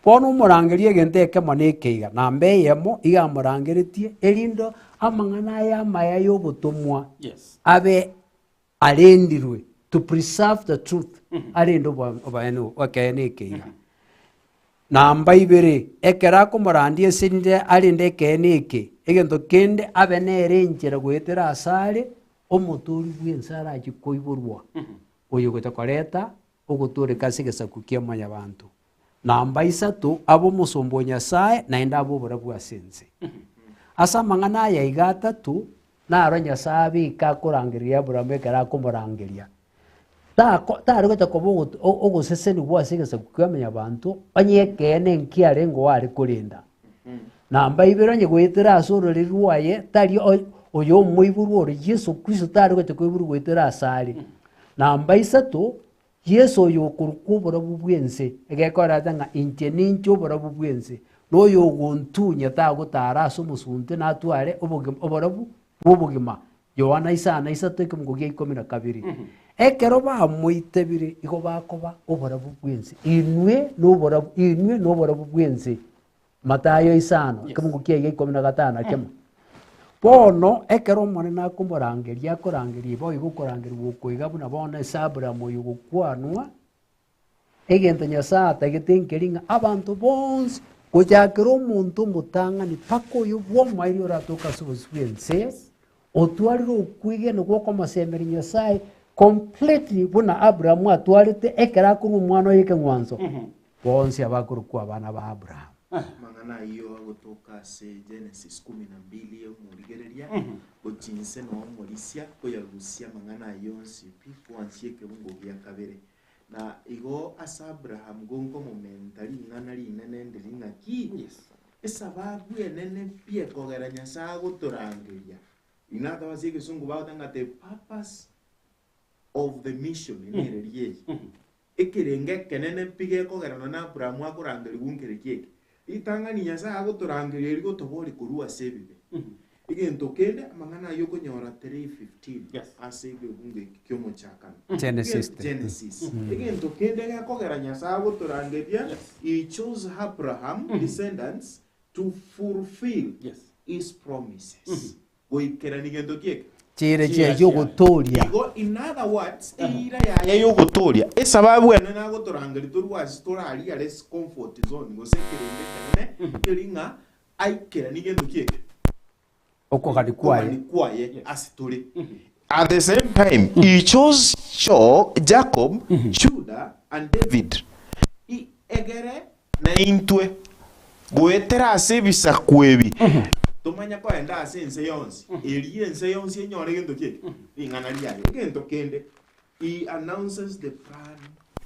Bono omorangerie egento ekemo na ekeiga, namba eyemo iga amorangeretie, erinde amang'ana aya amaya y'obotomwa Yes. abe arendirwe, to preserve the truth, arende obo oboene ekeene ekeiga. Namba ibere, ekero akomorandia ase rinde arende ekeene eke, egento kende abe nere enchera goetera asare, omotoori bw'ense arachie koiborwa, oyogocha koreta ogotooreka ase egesaku kia mwanyabanto. Namba isato, abe omosomba o Nyasae, naende abe oborabu ase ense. Ase amang'ana aya iga atato, naro Nyasae abeke akorangereria Aburaamu ekero akomorangeria. Tako tare gocha koba ogot ogosesenigwa ase egesaku kia mwanyabanto, onye ekeene nkiarenge oare korenda. Namba ibere onye goetera ase ororeri rwaye, tari oy oyo omoiborwa ore Yeso Kristo tare gocha koiborwa goetera asare. Namba isato. Yeso oyo okorokwa oborabu bw'ense, egekoreta ng'a inche ninche oborabu bw'ense, na oyo ogontunya tagotara ase omosunte natware obogima oborabu bw'obogima. Yohana isano na isato ekemungo gia ikomi na kabere. Ekero bamoitebire igo bakoba oborabu bw'ense, inwe noborabu inwe noborabu bw'ense. Matayo isano, ekemungo kiaye gia ikomi na gatano na kemo. Bono ekero Omonene akomorangeria akorangeria boigo okorangerigwa oko iga buna bono ase Abraham oyo ogokwanwa, Egento Nyasae atagete nkeri ng'a abanto bonsi, gochakera omonto omotang'ani mpaka oyo bw'omoerio oratoke ase obosio bw'ense, otwarire okwegena gw'okomosemeria Nyasae completely buna Abrahamu atwarete ekero akorwa omwana oye ekeng'wanso, bonsi abakorokwa abana ba Abrahamu. Amang'ana ayio agotoka ase Genesis kumi na mbili omorigereria, gochia inse na omorisia koyarusia amang'ana ayio onsi pi kwansia ekebungo gia kabere. Na igo ase Abrahamu gonkomomenta ring'ana rinene ndiri ng'aki? Esababu enene pi ekogera Nyasae agotorangeria. Inateba ase egesungu bagoteba ng'a the purpose of the mission nere rieri. Ekerengo ekenene pi gekogera nonye Abrahamu akorangerigwa nkereki eke. Ritang'ani Nyasae agotorangeria erio gotoboria korwa ase ebibe. Egento kende, amang'ana ayio okonyora 3:15 Yes. ase egebungo eki ki'omochakano. Genesis. Genesis. Egento kende gekogera Nyasae agotorangeria, Yes. he chose Abraham descendants to fulfill Yes. his promises. Goikerania gento ki eke? Chiira chiaye chi'ogotooria. Igo in other words, eira yaye y'ogotooria, esababu enene agotorangeria torwe ase tore aria are comfort zone gose ekerende ekenene, keri ng'a aikeranie gento ki eke? Okogania kwaye. Okogania kwaye ase tore. At the same time, he chose Jacob, Judah and David, i egere Naintwe, goetera ase ebisaku ebi, tomanye koenda ase ense yonsi, erio ense yonsi enyore gento ki eke? Ring'ana riaye. Egento kende, he announces the plan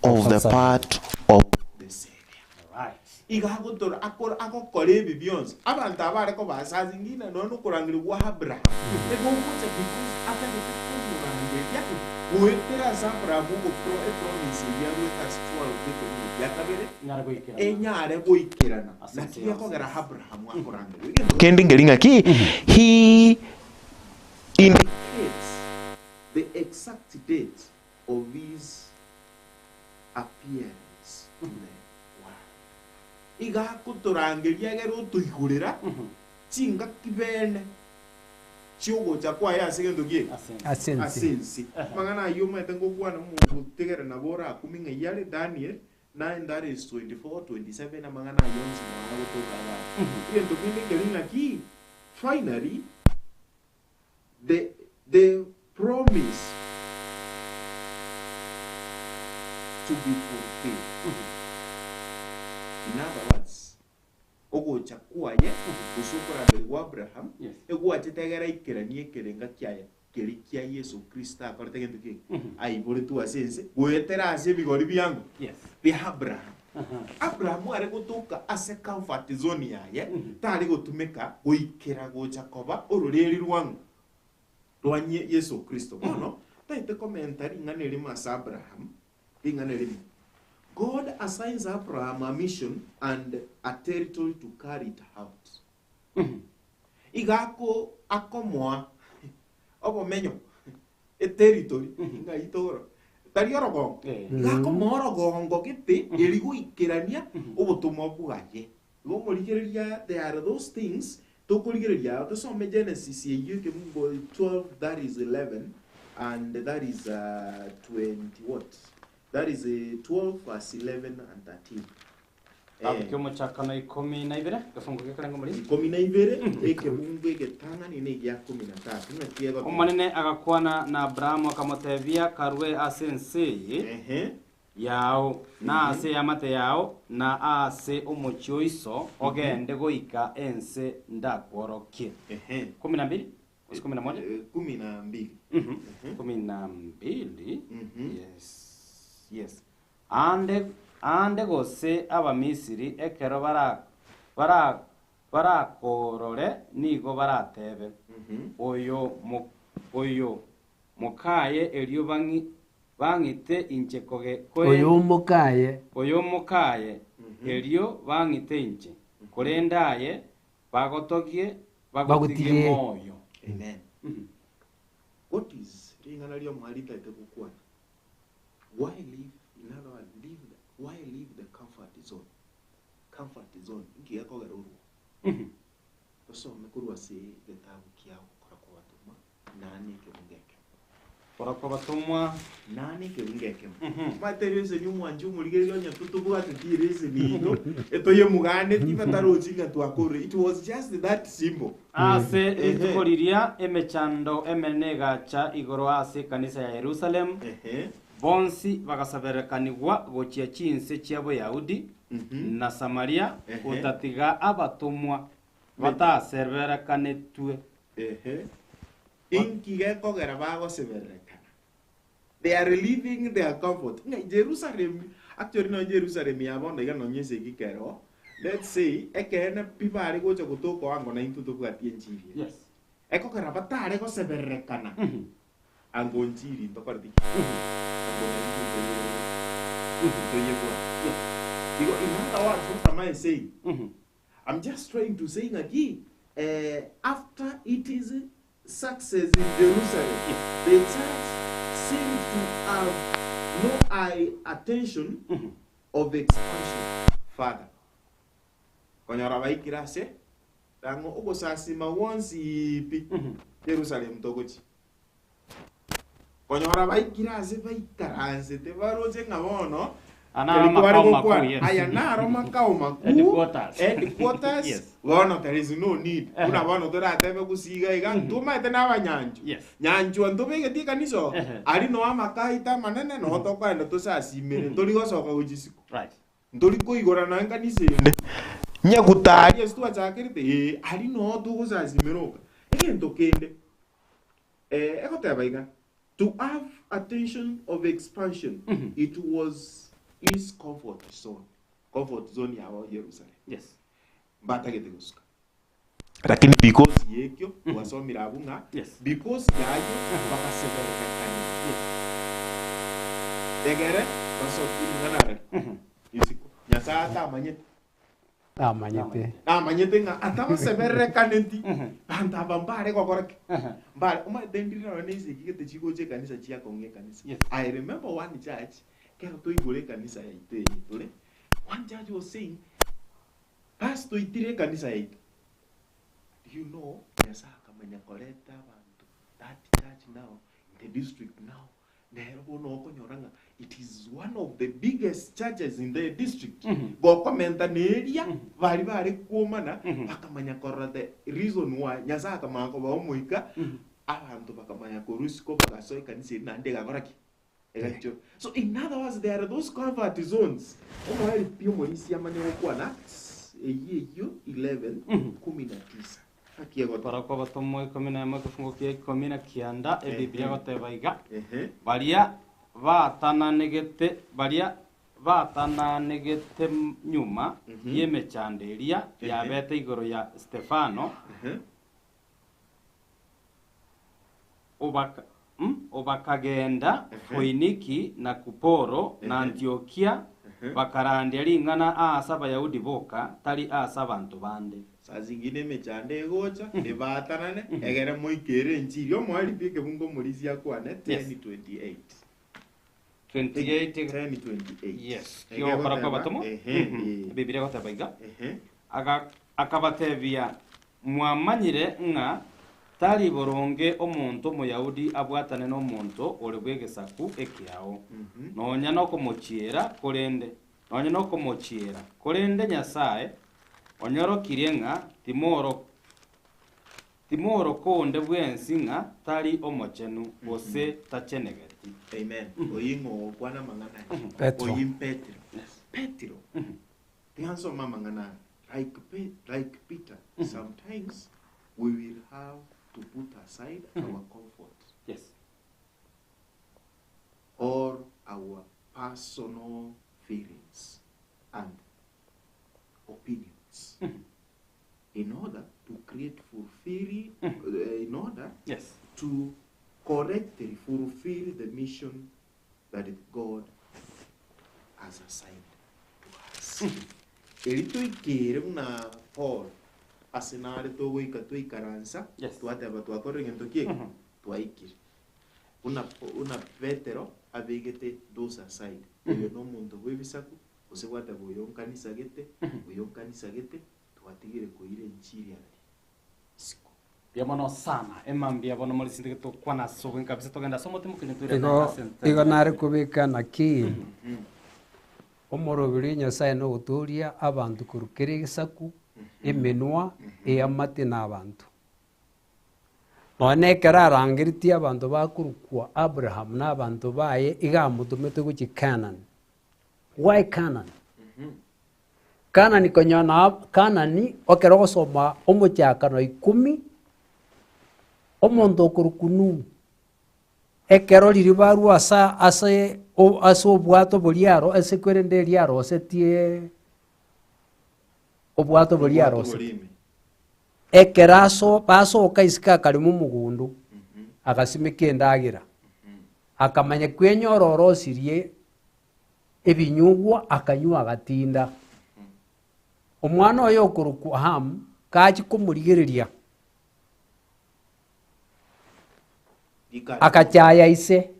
of the part of the Saviour. Iga agotora akora agokora ebi bionsi, abanto aba bare koba ase ase ngina nonya nokorangeria gwa Abraham, egogocha because atagete komorangeria goetera ase Abraham ogopro epromise eria aruete ase 12 ekebugo kia kabere, enyare goikerana. Naki gekogera Abraham akorangerigwa. Egento kende nkeri ng'aki, he indicates the exact date of his appearance to the world. Iga akotorangeria egere otoigorera chingaki bene chi'ogocha kwaye ase egento ki eke? Ase ense. Ase ense. Amang'ana ayio omanyete ngokwana omonto otegerera nabo orakumie ng'a eyare Daniel 9 that is 24, 27 amang'ana ayio onsi nao agotoka igaa. Egento kende nkeri ng'aki finally the the promise to be fulfilled. In other words, ogocha kwaye gose okorangeria gwa Abraham Yes. egwachete egere aikeranie ekerenga kiaye keria kia Yeso Kristo akorete gento ki aiboretwe ase ense goetera ase ebigori biango Yes. bia Abraham. Abraham are gotoka ase comfort zone yaye tare gotumeka goikera gocha koba ororeri rwang'o rwa Yeso Kristo. Bono taete komenta ring'ana erimo ase Abraham, ring'ana erimo. God assigns Abraham a mission and a territory to carry it out. Iga ako akomoa obomenyo eterritory ng'ai toro tari orogongo iga akomoa orogongo gete eri goikerania obotomwa bwaye. Igo omorigereria there are those things tokorigereria tosome Genesis eyio ekebungo 12 that is 11 and that is 20 what that is 12 verse 11 and 13. Getabu ki'omochakano ikomi na ibere, egefungo gekarenge omoriri. Ikomi na ibere, ekebungo egetang'ani na egia kumi na tatu. Ng'aki egoteba? Omonene agakwana na Abrahamu akamotebia, Karue ase ense eye Ehe. yao, na ase eamate yao, na ase omochie o iso, ogende goika ense ndakworokie. Ehe. Kumi na mbili gose kumi na moja? Kumi na mbili. Kumi na mbili. Yes, yes. Aande, aande gose Abamisiri ekero bara, bara, barakorore nigo baratebe, Oyo mo, oyo mokaye erio bang'i, Bang'ite inche koge koe Oyo omokaye. Oyo omokaye, erio bang'ite inche, korende aye bagotogie bagotigie Bagotigie. moyo. Amen. What is ring'ana ri'omoa ritaete gokwana? Why leave, in other words, leave the, why leave the comfort zone? Comfort zone, inki gekogera orwo? Tosome korwa ase egetabu kia gokora kwabatomwa, nane ekebungo ekemo. Gokora kwabatomwa. Nane ekebungo ekemo. Omanyete ereseni omwanchi omorigereria onye totobwateti ereseni ino, etoyemuganeti batarochi ng'a twakorire. It was just that simple. Ase Ehe. rituko riria emechando emenene egacha igoro ase ekanisa ya Yerusalemu, Ehe. bonsi bagasaberekanigwa gochia chinse chia Boyahudi na Samaria, Ehe. gotatiga abatomwa bataseberekanetwe. Ehe. Inki gekogera bagosebererekana? They are leaving their comfort. Ng'a Jerusalem, actually nonya Jerusalem ya bono iga nonya esegi kero, let's say, ekeene pi bare gocha gotoka ango naintwe tobwati enchiri eye. Yes. Ekogera batare gosebererekana, ango nchiri ntokoreti ki? Ango naintwe ntoye ntoyebwati. Yes. Igo in other words, what am I saying? I'm just trying to say ng'aki eh, after it is success in Jerusalem, the church seemed to have no eye attention of expansion further. Konyora baikire ase rang'o ogosasima gwonsi pi Jerusalem togochia. Konyora baikire ase baikaransete baroche ng'a bono Aya naro eri kware amakao makuu, gokwana, yes. aya naro makao makuu, Headquarters. headquarters, Yes. bono there is no need. Buna bono toratebe gosiga iga, ntomaete na abanyanchwa. Yes. Nyanchwa ntobegeti ekanisa oo, Ehe. aria noo amaka aito amanene, noo tokoenda tosasimere, ntori gosoka gochia isiko. Right. Ntori koigora nonya ekanisa ende. Nyagutari ase twachakerete, ee, aria noo togosasimera oka. Egento kende, Eh, egoteba iga, To have attention of expansion, it was his comfort zone, comfort zone yabo Jerusalem. Yes. Mbatagete gosuka. Lakini because yekio, twasomire abwo ng'a, Yes. because yayio, bakasebererekania. Yes. Egere, basokie ring'ana rari isiko. Nyasaye atamanyete. Namanyete. Namanyete ng'a atabasebererekaneti, banto aba mbare gokora ki? Mbare, omanyete ndire nonye na esegi gete chigocha ekanisa chiakong'ia ekanisa. Yes. I remember one church, kero toigure ekanisa yaito eye tore, one church was saying, pastor oitire ekanisa yaito. Do you know, Nyasaye akamanya koreta abanto, that church now, in the district now, Nero bono okonyora ng'a it is one of the biggest churches in the district. Gokomenta neria baria bare kwomana bakamanya korora the reason why Nyasaye akamanya kobaa omoika abanto bakamanya korwa isiko bagasoa ekanisa eria naende egakora ki? Egaichora. So in other words there are those comfort zones omoerio pi omorisia amanye gokwana Acts eyio eyio 11 kumi na tisa. Naki egoteba? Barabwo abatomwa ikomi na emo egefungo kia ikomi na kianda, Ebibilia Ehe. egoteba iga, Ehe. Baria baatananegete baria baatananegete nyuma y'emechando eria Ehe. yabete igoro ya Stefano, Ehe. obaka, Obakagenda Ehe. Foiniki na Kuporo na Ehe. Antiokia, Ehe. bakarandia ring'ana aase Abayahudi boka, tari aase abanto bande. Saa zingine emechando egocha, ebaatanane, egere moikere enchiri. Omoerio pi ekebungo omorisia akwane, Yes. 10:28. 28 10:28. Yes, Ege kiogokora egoteba, kw'abatomwa. ehe, Mhm. eh, Ebibilia egoteba iga, ehe. Aga, akabatebia, Mwamanyire ng'a tari boronge omonto Omoyahudi abwatane nomonto ore bw'egesaku ekiao, nonya nokomochiera, korende nonya nokomochiera, korende Nyasae onyorokirie ng'a timoro timoroka onde bwensi ng'a tari omochenu, gose tachenegeti. Amen. Oyio ing'o ogokwana amang'ana aya? Petero. Oyio Petero. Petero. Tiga nsome amang'ana aya. Like Pe, like Peter, sometimes we will have to put aside our comfort Yes. or our personal feelings and opinions in order to create fulfill, in order Yes. to correctly fulfill the mission. that God has assigned to us. Eri toikere buna Paul ase nare togoika twaikaransa Yes. twateba twakorire gento ki eke twaikire. Buna buna Petero abegete those aside. Oyo na omonto bw'ebisaku gose gwateba oyo nkanisa gete, oyo nkanisa gete, twatigire koira enchiri aria isiko. Mbuya mono sana. Emma mbuya bono more sinteke tokwana ase obonge kabisa togende ase omote mokenye toire Igo ase ensemo igo nare yaye. kobeka naki omoroberi o Nyasaye nogotoria abanto korwa kera egesaku, emenwa, eamate na abanto. Nonya na ekero arangeretie abanto bakorokwa Abraham na abanto baye, iga amotomete gochia Canaan. Why Canaan? Kanani konya na Kanani, ekero ogosoma omochakano ikomi, omonto okorokwa Nuhu, ekero riria barwa asa ase o ase obwato boria aro ase kwerende eria arosetie obwato boria Obwato arosetie. boria ime. Ekero aso basoka isiko akarema omogondo, agasimeka endagera, akamanya kwenyora orosirie ebinyugwa akanywa agatinda. Omwana oye okorokwa Hamu gachia komorigereria, agachaya ise.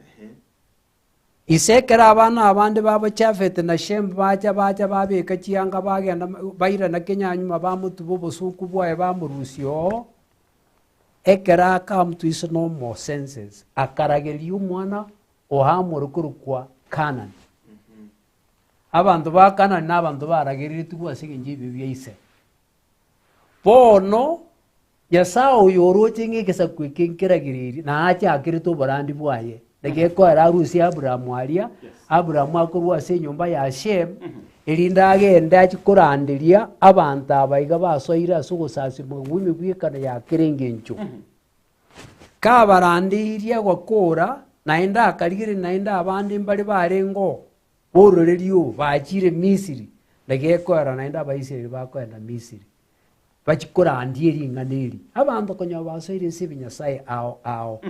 Ise ekero abana abande babo Jafeti na Shemu bacha bacha babeka chianga bagenda bairana kenya nyuma bamotuba obosuku bwaye bamorusia oo, ekero akamtua ise na omosenses, akaragereria omwana o Hamu ore korokwa Kanani. Abanto ba Kanani na abanto baragereretigwe ase eng'encho y'ebibe bia ise. Bono, Nyasae oyo oroche ng'a egesaku eke nkeragereiri, na achakerete oborandi bwaye, naki ekoera arusie Abrahamu aria, Abrahamu akorwa ase enyomba ya Shem, erinde agende achie koranderia abanto aba iga basoire ase ogosasimwa ng'a emegwekano ya kera engencho. Kabarandeirie gokora, naende akarigereria naende abande mbare barenge oo, b'ororeria oo, bachiire Misiri, na gekoera naende Abaisraeli bakoenda Misiri, bachie korandia ring'ana eri. Abanto konya basoire ase ebinyasae ao ao.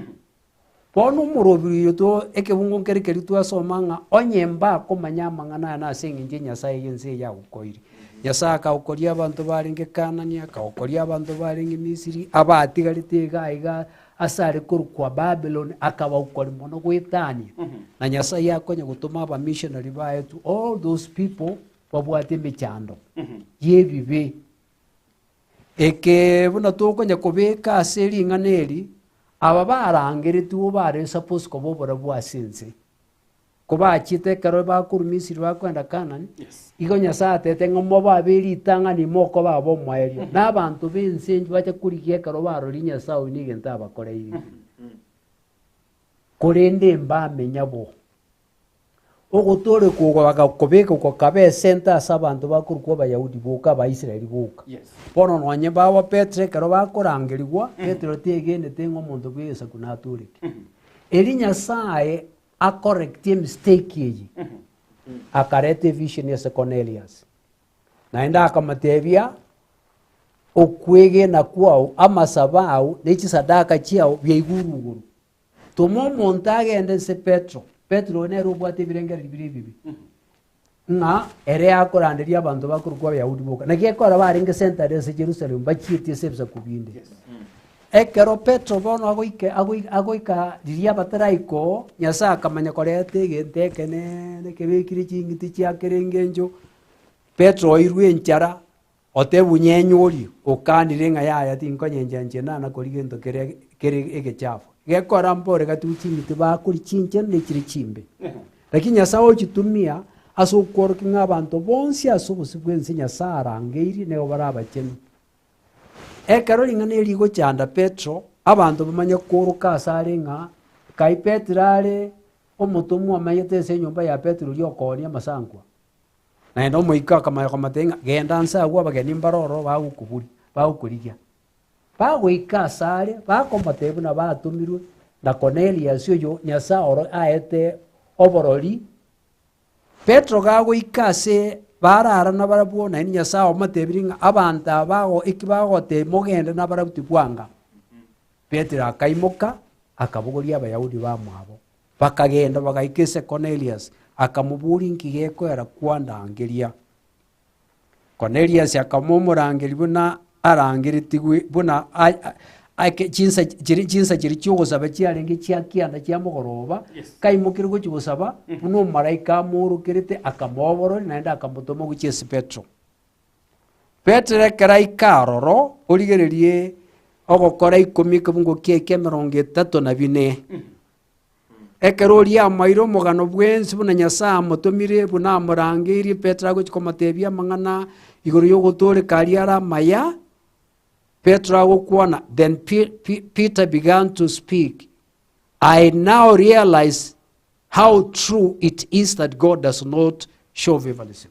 Bono omorobiri oyo to ekebungo nkere keria twasoma ng'a onye mbakomanya amang'ana aya nase eng'encho enyasae y'ense eye yagokoirie. Nyasae akagokoria abanto barenge Kanani, akagokoria abanto barenge Misiri, abatigarete iga iga ase are korokwa Babylon, akabagokoria mono goetania. Na Nyasaye akonya gotoma abamissionary baye to all those people babwate emechando y'ebibe. Eke buna tokonya kobeka ase ring'ana eri, aba barangeretigwe bare suppose koba oborabu ase ense. Kobachiete ekero bakorwa Misiri bakoenda Kanani, igo Nyasae atete ng'a mobabe ritang'ani mokoba ab'omoerio, na abanto b'ense enche bache korigia ekero barorie Nyasae oyio na egento abakoreire. Korende mbamenya bo. Ogotooreka oko bagakobeka gokaba esente ase abanto bakorokwa Abayahudi boka, Abaisraeli boka. Bono nonye babo Petero ekero bakorangerigwa, Petero tegenete ng'a omonto bw'egesaku natooreke. Erio Nyasae acorrectie emistake eye, akareta evision ase Cornelius. Naende akamotebia, Okwegena kwao, amasabo ao, ne chisadaka chiao biaigurwe igoro. Toma omonto agende ase Petero, Petero oyo nere obwate ebirengererio bire ebibe, ng'a ere akoranderia abanto bakorokwa Abayahudi boka. Naki ekero barenge centered ase Jerusalem bachieti ase ebisaku binde. Ekero Petero bono agoike agoi agoika riria bataraika oo, Nyasaye akamanya koreta egento ekeneene kebekire ching'iti chia kera engencho, Petero oirwe enchara, Otebwe nyenyworie, okanire ng'a yaya tinkonyencha inche nana koria gento kere kere egechafu. Gekora mbore gati ching'iti bakoria chinchenu ne chire chimbe. Lakini Nyasae ochitumia ase okworokia ng'a abanto bonsi ase obosio bw'ense Nyasae arangeirie nigo bare abachenu. Ekero ring'ana eri rigochanda Petero, abanto bamanye kooroka asare ng'a kai Petero are omotomwa omanyete ase enyomba ya Petero oria okoonia amasankwa. Naende omoika akamanya komoteebia ng'a, Genda nse agwo abageni mbare ororo bagokoboria, bagokorigia. Bagoika asare, bakomotebia buna batomirwe na Kornelius oyo Nyasae oro aete oborori. Petero gagoika ase barara nabarabwo, naende Nyasae omotebirie ng'a abanto aba bago eki bagotebia mogende nabarabwo tibwanga. Petero akaimoka, akabogoria Abayahudi bamwabo. Bakagenda bagaika ase Kornelius, akamoboria inki gekoera kwandangeria. Kornelius akamomorangeria buna arangeretigwe buna ake chinsa chiri chinsa chiria chiogosaba chiarenge chia kianda chia mogoroba, kaimokire gochia gosaba, buna omomalaika amoorokerete akamoobororia naende akamotoma gochia ase Petero. Petero ekero aika aroro, origererie ogokora ikomi ekebungo kiaye kia emerongo etato na bine. Ekero oria amoeire omogano bwensi buna Nyasae amotomire, buna amorangeirie, Petero agochia komotebia amang'ana igoro y'ogotooreka aria are amaya, Petero agokwana, Then Peter began to speak, I now realize how true it is that God does not show favoritism.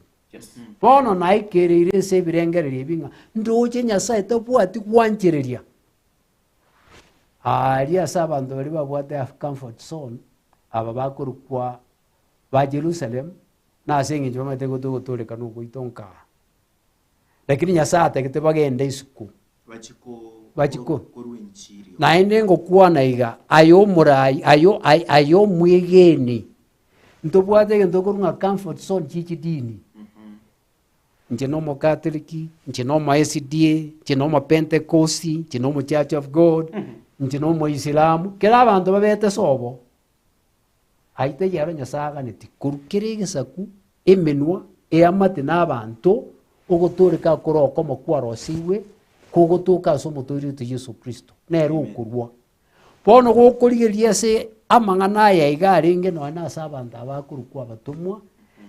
Bono naikereire ase ebirengererio ebi ng'a ndoche Nyasae tabwati gwanchereria. Aaria ase abanto baria babwate a comfort zone, aba bakorokwa ba Jerusalem, na ase eng'encho bamanyete gote ogotooreka na ogoitwa nkaa. Lakini Nyasae atagete bagende isiko. Bachie ko- Bachie ko- korwa enchiri. Naende ngokwana iga, aye omorai, aye aye aye omwegeni, ntobwate egento okorwa ng'a comfort zone chie chidini. Inche na Omokatoliki, inche na omo SDA, inche na Omopentekosti, inche na omo Church of God, inche na Omoisilamu, kera abanto babete sobo, ayio taiyo aro Nyasaye aganeti, korwa kera egesaku, emenwa, eamate na abanto, ogotooreka kore okomo kwarosigwe, kogotoka ase omotoori oito Yeso Kristo, nere okorua. Bono gokorigereria ase amang'ana aya iga arenge nonya na ase abanto aba akorokwa abatomwa,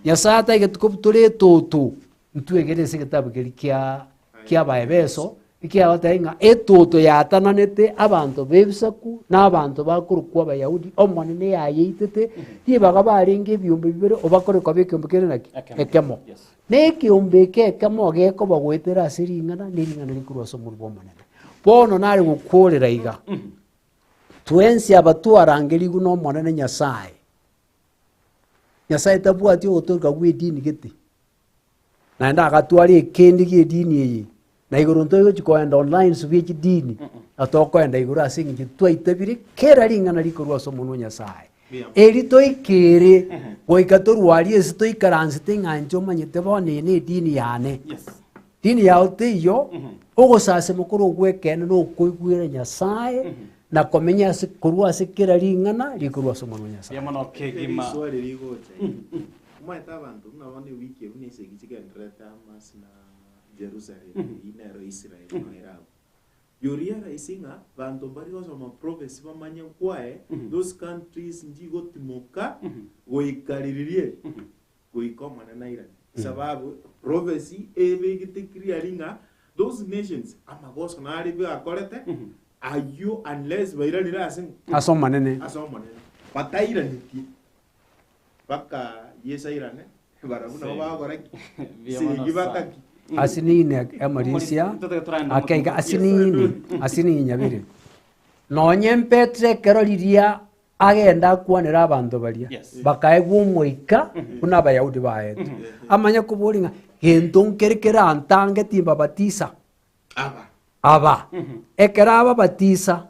Nyasae ataigeti kobutora etoto, ntwegere ase egetabu keria kia kia Abaefeso, ekiagoteba ng'a etoto yatananete abanto b'ebisaku na abanto bakorokwa Abayahudi, Omonene yayeitete, ribaga barenge ebiombe bibere obakore koba ekeombe kere naki? Ekemo. Na ekeombe eke ekemo gekoba goetera ase ring'ana, na ering'ana rikorwa ase omorwa bw'Omonene. Bono nare gokorera iga, twensi aba twarangerigwe n'Omonene Nyasae. Nyasae tabwati ogotoreka gw'edini gete, naende agatwara ekende gi'edini eye, na igoro ntoigochi koenda online bwe chidini, na tokoenda igoro ase eng'encho twaitabire kera ring'ana rikorwa ase omonwa o Nyasae. Eri toikere goika torwarie ase toikaransete ng'a inche omanyete bono eye na edini yane. Dini yao teiyo, ogosasima kore ogw'ekeene na okoigwera Nyasae, na komenya ase korwa ase kera ring'ana rikorwa ase omonwa o Nyasae. Mbuya mono kegima. Riswali rigocha iga. Omanyete abanto buna bono ewiki eye buna esegi chigendererete Hamas na Jerusalem eyio nero Israel noyo ere abwo. You realize ng'a banto mbari gosoma prophecy bamanye why those countries nchigotimoka goika ririria goika Omonene airane. Sababu prophecy ebegete clearly ng'a those nations amagoso nare bakorete ayio unless bairanire ase ng'o? Ase Omonene. Ase Omonene. Batairanetie baka Yeso airane barabwo nabo bagokora ki? Segi bakaki. Asinini amarisia akeiga asinini asinini nyabere nonye Petero ekero riria agende akwanere abanto baria, bakaegwa omoika buna Abayahudi baetwe. Amanye koboria ng'a gento nkere kerantange timbabatisa aba. Ekero ababatisa,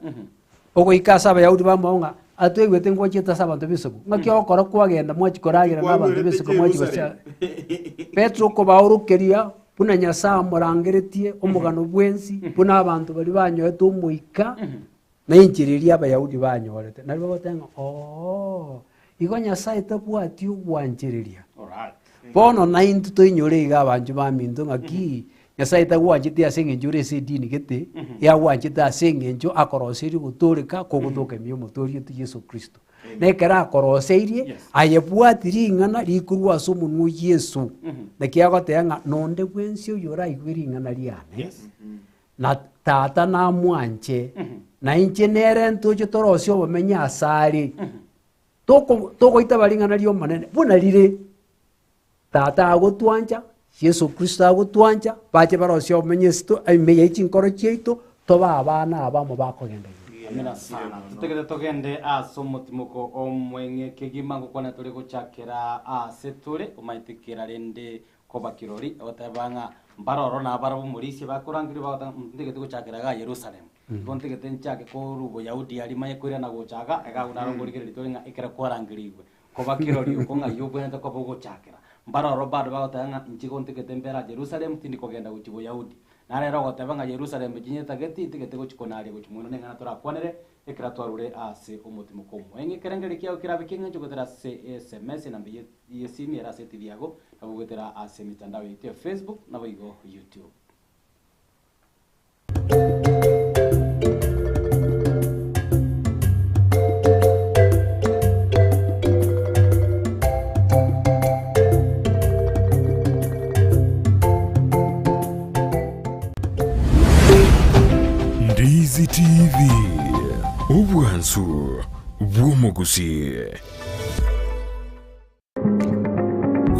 ogoika ase Abayahudi bamwabo ng'a atwaigwete ngwachete ase abanto b'ebisaku, ng'aki ogokora kwagenda mwachia koragera na abanto b'ebisaku mwachia gocha. Petero okobaorokeria buna Nyasae amorangeretie omogano bwensi, buna abanto baria banyoete omoika. Na enchera eria Abayahudi banyorete, nario bagoteba ng'a oo, igo Nyasae tabwati ogwanchereria. Bono naintwe toinyore iga abanchwa baminto ng'aki Nyasae tagwancheti ase eng'encho ore ase edini gete, yagwanchete ase eng'encho akoroseirie ogotooreka kogotoka ime y'omotoori oito Yeso Kristo. Na ekero akoroseirie, aye bwati ring'ana rikorwa ase omonwa o Yeso. Naki agoteba ng'a nonde bwensi oyoraigwe ring'ana riane, Na Tata namwanche, na inche nere ntoche torosie obomenyo asare. Toko- Togoitaba ring'ana ri'Omonene buna rire. Tata agotwancha, Yeso Kristo agotwancha, bache barosie obomenyo ase to ime ye chinkoro chiaito, tobe abana abamo bakogenda igoro. Amina sana. Totegete togende ase omotimoko omweng'e kegima ngokwana tore gochakera ase tore omanyete kera rende Koba kirori, ogoteba ng'a mbaroro nabarabwo omorisia bakorangeria bagoteba ng'a ntitageti gochakera igaa Yerusalemu. Igo ntagete nchake korwa Boyahudi aria manye koirana gocha iga, iga agwo naro nkorigereria tore ng'a ekero kwarangerigwe, koba kirori oko ng'ai obwenerete koba ogochakera. Mbare ororo bado bagoteba ng'a inche igo ntagete mbere aa Jerusalemu tindi kogenda gochia Boyahudi. Naro ere ogoteba ng'a Yerusalemu chinyetageti, ntagete gochia konaria gochia moino neng'ana torakwanere, ekero twarure ase omotimoko omoeng'e. Ekerengererio kiao kerabe ki'eng'encho goetera ase SMS, enamba ye y'esimi ere ase etibi yago, nabo goetera ase emitandao yaito ya Facebook naboigo YouTube. Ndizi TV, obwansu bw'omogusii.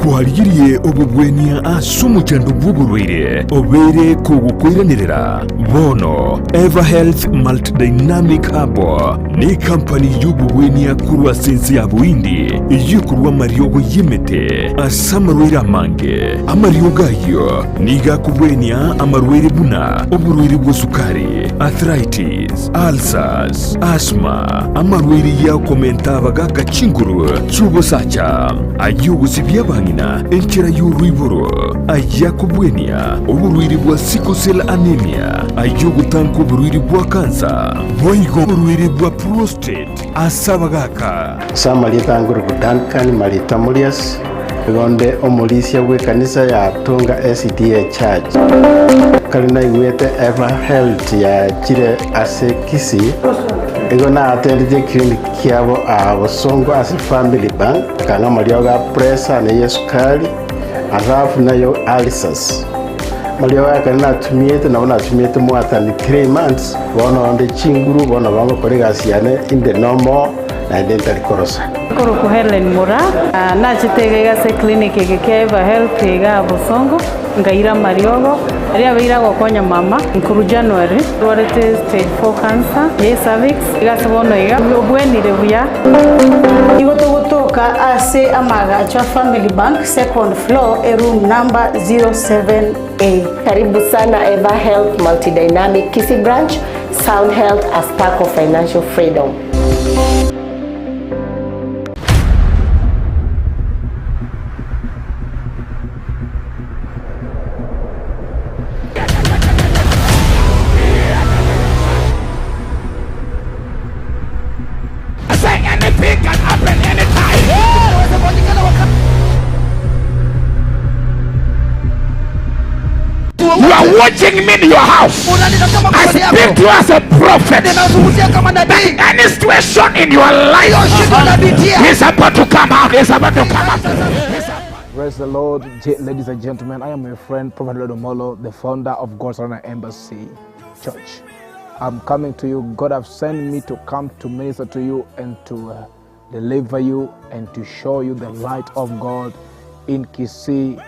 Kwarigirie obobwenia ase omochando bw'oborwaire obeire kogokoiranerera? Bono Everhealth Multidynamic Herbal nekampani y'obobwenia korwa ase ense ya Bohindi eyio ekorwa amariogo y'emete ase amarwaire amange. Amariogo ayio nigo akobwenia amarwaire buna oborwaire bwa sukari, arthritis, ulcers, asthma, amarwaire y'okomenta abagaaka chinguru chi'obosacha, ay'ogosibia abang'ina enchera y'oroiboro, ay'akobwenia oborwaire bwa sickle cell anemia, ay'ogotanka oborwaire bwa kansa, boigo oborwaire bwa prostate ase abagaaka. Ase amarieta angoruku Duncan Marita Murias, nigo nde omorisia bw'ekanisa ya Tonga SDA Church. Kare naigwete Ever Health yachire ase Kisii, igo naatendetie eclinic kiabo aa Bosongo ase Family Bank, akang'a amariogo a pressure na eyesukari, alafu nayo ulcers. Amariogo aya ekero natumiete nabo natumiete more than 3 months, bono onde chinguru, bono bangokora egasi yane inde normal, naende ntari korosa. Nkorokwa Hellen Moraa, nachete iga iga ase eclinic eke kia Eva Health iga Bosongo, nkaira amariogo, aria abeire agokonya mama nkorwa January, ndwarete stage 4 cancer ya cervix, iga ase bono iga obwenire buya. Nigo togotoka ase amagacho a Family Bank, second floor, eroom number 07A. Karibu sana Eva Health Multidynamic Kisii Branch, Sound Health, a spark of financial freedom. Say anything can happen anytime. You are watching me in your house. I speak to you as a prophet. That any situation in your life is about to come out. Is about to come out. Praise the Lord, ladies and gentlemen. I am your friend, Prophet Omollo, the founder of God's Honor Embassy Church. I'm coming to you. God have sent me to come to minister to you and to deliver you and to show you the light of God in Kisii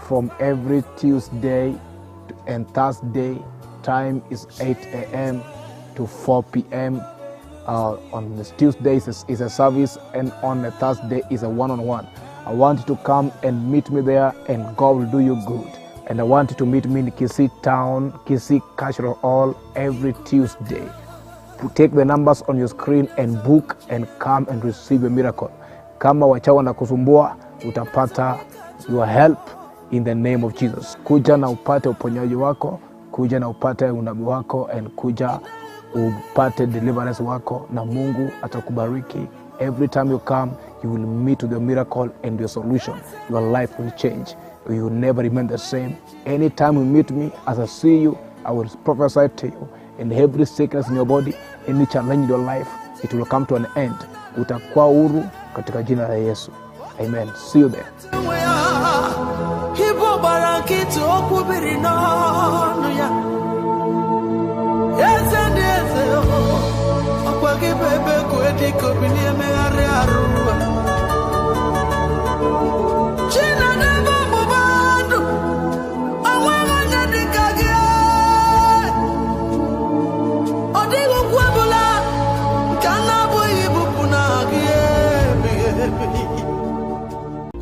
from every Tuesday and Thursday. Time is 8 a.m. to 4 p.m. On this Tuesdays is a service, and on the Thursday is a one-on-one. I want you to come and meet me there, and God will do you good. And I want you to meet me in Kisii Town, Kisii Cultural Hall every Tuesday. Take the numbers on your screen and book and come and receive a miracle. Kama wachawi wanakusumbua, utapata your help in the name of Jesus. Kuja na upate uponyaji wako, kuja na upate unabii wako, and kuja upate deliverance wako, na Mungu atakubariki. Every time you come, you will meet with your miracle and your solution. Your life will change. You will never remain the same. Anytime you meet me, as I see you, I will prophesy to you. And every sickness in your body, any challenge in your life, it will come to an end. Utakuwa huru katika jina la Yesu. Amen. See you there. Ibu gbara nkịtị okwu biri n'ọnụ ya eze ndị eze ọkwa gị bụ ebe kue dịka obi na-emegharị arụ Chineke ọgbụgba ndụ onweghị onye dịka gị ọ dịghị okwu ọbụla nke a na-abụghị ibupụ na gị ebighị ebi.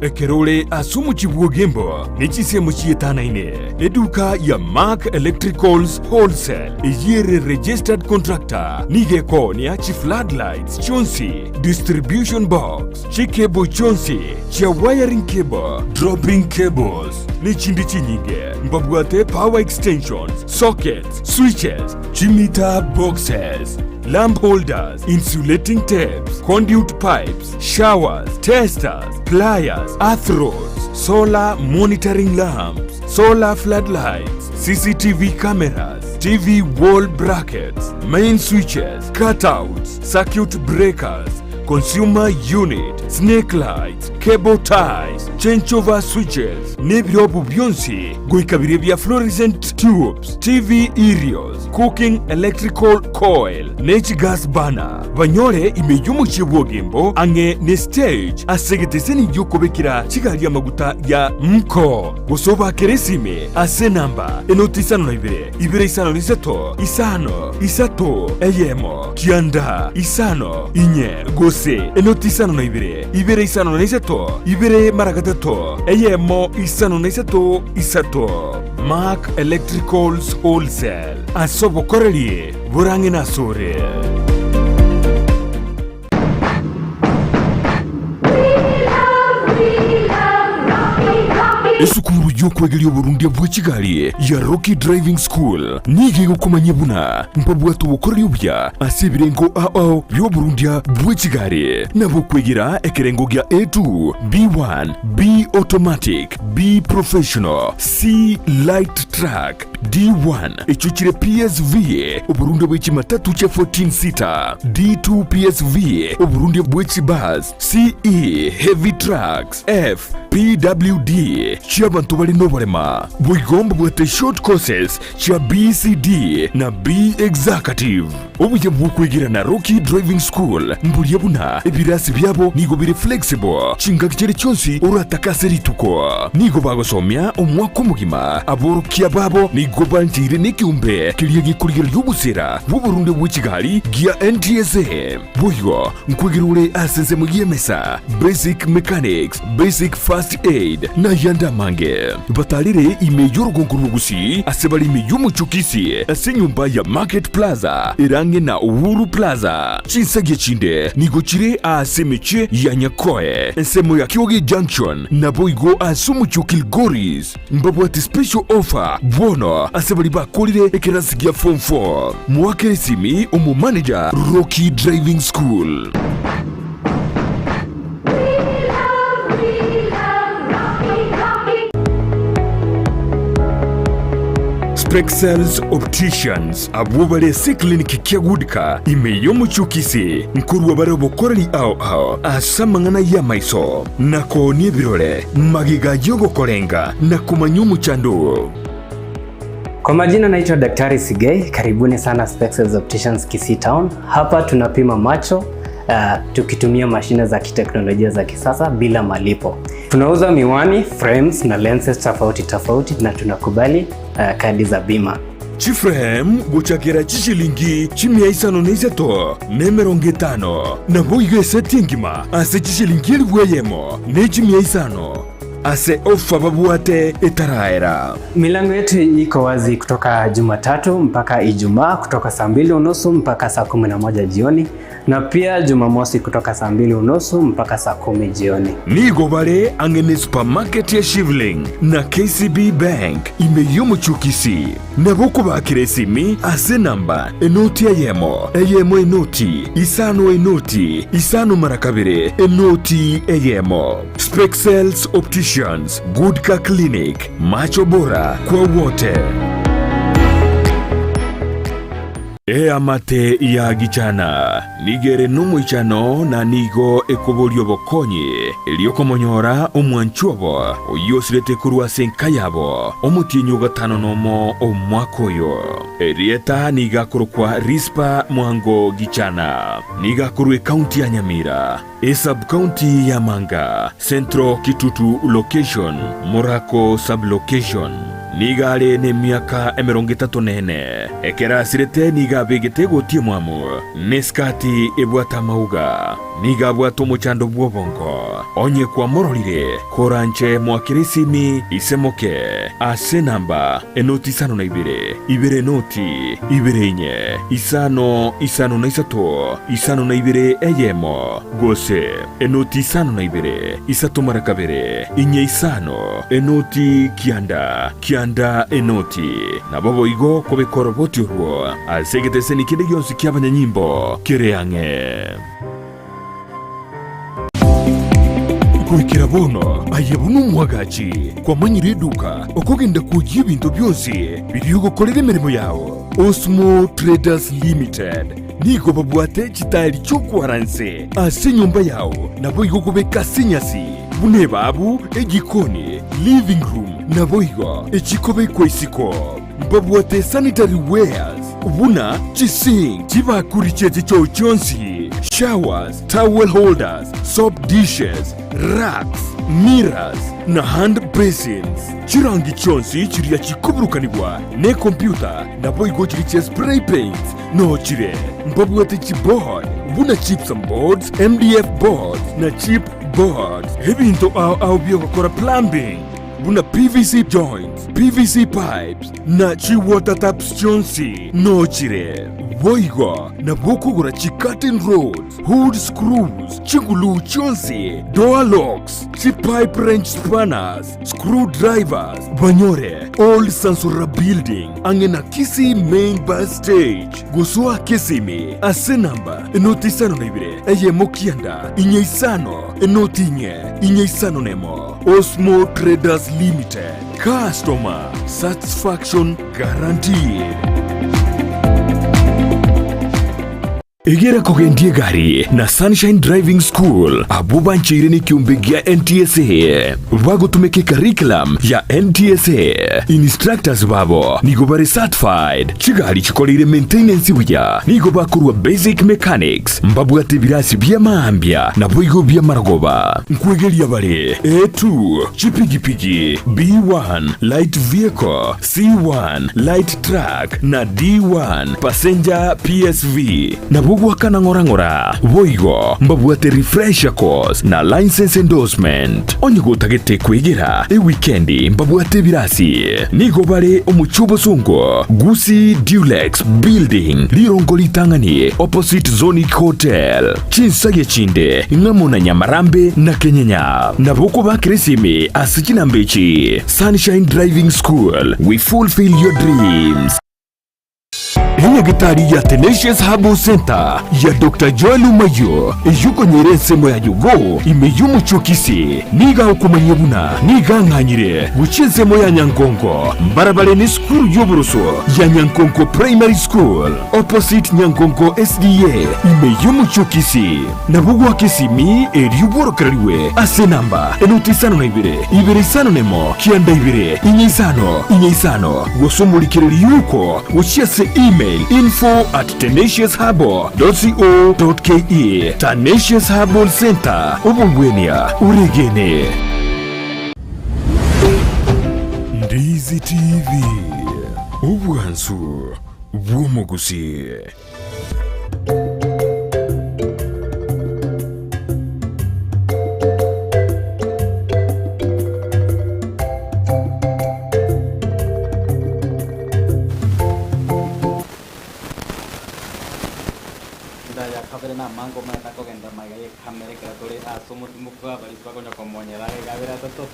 Ekero ore ase omochie bw'Ogembo ne chinsemo chietanaine, eduka ya Mark Electricals Wholesale eyio ere registered contractor nigo ekoonia chi floodlights chionsi, distribution box, chicable chionsi chia wiring cable, dropping cables ne chinde chinyinge. Mbabwate power extensions, sockets, switches, chimeter boxes, lamp holders, insulating tapes, conduit pipes, showers, testers, pliers, earth rods, solar monitoring lamps, solar floodlights, CCTV cameras, TV wall brackets, main switches, cutouts, circuit breakers, consumer unit, snake lights, cable ties, changeover switches, nebirobu bionsi goika biria bia fluorescent tubes, TV aerials, cooking electrical coil, ne chigas burner. Banyore ime y'omochie bw'Ogembo ang'e ne stage ase egeteseni gi'okobekera chigari amaguta ya Mko, gose obakere esime ase enamba enoti isano na ibere, ibere isano na isato, isano, isato, eyemo, kianda, isano, inye, gose enoti isano na ibere, ibere isano na isato, ibere mara gatato, eyemo, isano na isato, isato. Mark Electricals Wholesale, ase obokoreri borang'e nasore. Esukuru y'okwegeria oborundia bwe chigari ya Rocky Driving School nigo egokomanyia buna mbabwate obokoreri obuya ase ebirengo ao bi'oborundia bwe chigari nabo okwegera ekerengo gia A2, B1, B Automatic, B Professional, C Light Truck, D1 echio chire PSV, oborundia bwe chimatatu chia 14 seater, D2 PSV, oborundia bwe chibus, CE, heavy trucks, F, PWD, chi'abanto bare noborema. Boigo mbabwate short courses chia BCD na B Executive. Obuya bw'okwegera na Rocky Driving School mboria buna ebirasi biabo nigo bire flexible chingaki chiria chionsi oratake ase rituko. Nigo bagosomia omwaka omogima, aborokia babo nigo bancheire nekeombe keria gekorigereria obosera bw'oborunde bwe chigari gia NTSA. Boigo nkwegera ore ase ensemo y'emesa, basic mechanics, basic first aid, na ayande amange. Batarire ime y'orogongo rwa Gusii ase bare ime y'omochie o Kisii ase enyomba ya Market Plaza ere ang'e na Uhuru Plaza. Chinsagia chinde nigo chire aase emechie ya Nyakoe, ensemo ya Kioge Junction, naboigo ase omochie o Kilgoris. Mbabwate special offer bono ase baria bakorire ekerasi gia form 4. Moakere esimi omomanager Rocky Driving School. Spexels Opticians abwo bare ase eclinic kia Goodcar ime y'omochie o Kisii nkorua bare obokoreri ao ao ase amang'ana y'amaiso na koonia ebirore magega y'ogokorenga na komanya omochando oo. Kwa majina naitwa Daktari Sigei, karibuni sana Spexels Opticians Kisii Town. Hapa tunapima macho tukitumia mashine za kiteknolojia za kisasa bila malipo. Tunauza miwani, frames na lenses tofauti tofauti na tunakubali kadi za bima. Chiframe gochakera chishilingi chimia isano na isato na emerongo etano, naboigo eseti engima ase chishilingi elifu eyemo ne chimia isano, ase ofa babwate etaraera. Milango yetu iko wazi kutoka Jumatatu mpaka Ijumaa kutoka saa mbili unusu mpaka saa 11 jioni na pia Jumamosi kutoka saa mbili unusu mpaka saa 10 jioni. Nigo bare ang'e ne supermarket ya Shivling na KCB Bank ime y'omochie o Kisii. Nabo okobakera esimi ase enamba enoti eyemo, eyemo enoti, isano enoti, isano mara kabere, enoti eyemo. Spexels Opticians, Good Car Clinic, macho bora kwa wote. Eamate ya gichana nigo ere nomoichano na nigo ekoboria obokonyi, erio komonyora omwanchwa obo oyio osirete korwa ase enka yabo omotienyi o gatano nomo omwaka oyo. Erieta nigo akorokwa Rispa Mwango Gichana, nigo akorwa ekaunti ya Nyamira, esub-county ya Manga, Central Kitutu Location, Murako Sub-location. Nigo are nemiaka emerongo etato na ene. Ekero asirete nigo abegete egoti emwamu, na esikati ebwate amauga. Nigo abwate omochando bw'obongo. Onye kwamororire, koranche moakere esimi ise moke ase enamba enoti isano na ibere, ibere enoti, ibere inye, isano, isano na isato, isano na ibere eyemo, gose enoti isano na ibere, isato mara kabere, inye isano, enoti kianda, kianda enoti. Nabo boigo kobeka oroboti orwo ase egeteseni kende gionsi ki'abanyanyimbo kere ang'e. Goikera bono aye buna omwagachi kwamanyire eduka okogenda kwoyia ebinto bionsi biria ogokorera emeremo yao. Osmo Traders Limited nigo babwate chitaeri chi'okwara nse ase enyomba yao naboigo kobeka ase enyasi buna ebabu, ejikoni, living room naboigo echikobekwa isiko. Mbabwate sanitary wares buna chisink, chibakuri chie chichoo chionsi, showers, towel holders, soap dishes, racks, mirrors na hand basins. Chirangi chionsi chiria chikoburukanigwa nekompyuta naboigo chiria chia spray paints noo chire. Mbabwate chiboard buna gypsum boards, MDF boards na chip boards. Ebinto ao ao biogokora plumbing buna PVC joints, PVC pipes, na chi-water taps chionsi nochire. Boigo nabo okogora chi-curtain rods, hood screws, chiguluu chionsi, door locks, chi-pipe wrench spanners, screw drivers, banyore Old Sansora Building ang'e na Kisii Main Bus Stage. Gosoa Kisimi ase namba enoti isano na ibere eyemo kianda inye isano enoti inye inye isano nemo. Osmo Traders Limited, Customer Satisfaction Guaranteed. Egera kogendia egari na Sunshine Driving School abwo bancheire nekiombe gia NTSA bagotumeka ecurriculum ya NTSA. Instructors babo nigo bare certified, chigari chikoreire maintenance buya, nigo bakorwa basic mechanics, mbabwate ebirasi bi'amaambia naboigo bi'amarogoba. Nkwegeria bare A2, chipigipigi, B1, light vehicle, C1, light truck, na D1, passenger PSV. Nabo goakana ng'ora ng'ora. Boigo mbabwate refresher course na licence endorsement. Onye gotagete kwegera ewikendi mbabwate ebirasi. Nigo bare omochie obosongo, Gusii Dulux Building, rirongo ritang'ani opposite Zonic Hotel. Chinsagia chinde ng'amo na Nyamarambe na Kenyenya. Nabo okobakera esimi ase chinamba echi, Sunshine Driving School, we fulfill your dreams. Enyagitari ya Tenacious Herbal Center ya Doctor Joel Omayio eyio okonyora ensemo ya Jogoo ime y'omochie o Kisii nigo agokomanyia buna nigo ang'anyire gochia ensemo ya Nyankonko mbarabare nesukuru y'oboroso ya Nyankonko Primary School opposite Nyankonko SDA ime y'omochie o Kisii. Nabo goaka esimi erio bworokererigwe ase enamba enoti isano na ibere, ibere isano nemo, kianda ibere, inye isano, inye isano, gose omorikereri yuko gochia ase email info at tenaciousherbal.co.ke. Tenacious Herbal Centre, obogwenia oregene. Ndizi TV, obwansu bw'omogusii. Ndaya kabere na amango omanyete akogenda magega ye camera ekero tore ase omotimoko abarisia bakonya komonyera iga abere atato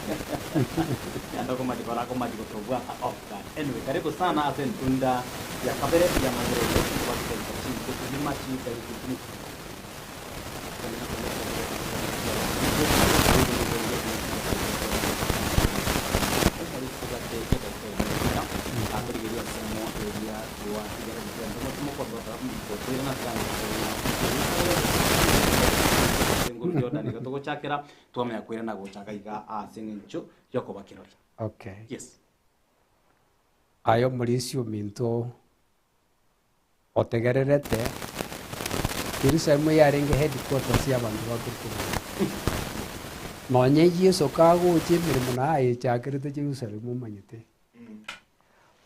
naende okomachi kora akomachi gotobwata off guard. Anyway karibu sana ase entunda ya kabere y'amagera eye nkoba chidaika chinke kegima chidaika ikomi Togochakera twamanya koirana gochaka iga ase eng'encho yokoba kirori. Okay. Yes. Aye omorisia ominto otegererete, Yerusalemu yarenge headquarters y'abanto ba korwa korwa. Nonye Yeso kagocha emeremo naye ayechakerete Jerusalemu omanyete.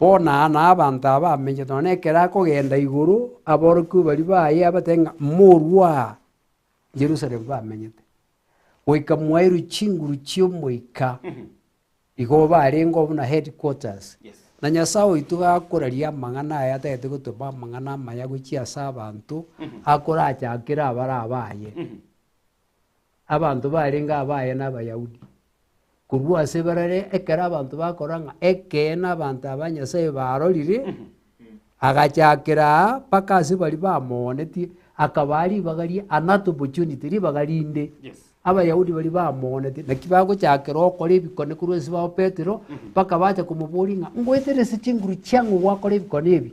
Bono aa na abanto aba bamenyete nonya ekero akogenda igoro, aborokigwa baria baye abatebie ng'a morue aa Jerusalem bamenyete, goika mwairwe chinguru chi'Omoika, igo barenge buna headquarters. Na Nyasae oito gakoraria amang'ana aya atagete gotoma amang'ana amaya gochia ase abanto, akorachakere abare abaye. Abanto barenge abaye na Abayahudi. Korwa ase barare ekero abanto bakora ng'a ekeene abanto aba Nyasae barorire, agachakera aa mpaka ase baria bamoonetie, akabaa ribaga ria another opportunity, ribaga rinde. Abayahudi baria bamoonetie, naki bagochakera okora ebikone korwa ase bao Petero, mpaka bacha komoboria ng'a ngoetere ase chinguru chiang'o gwakora ebikone ebi?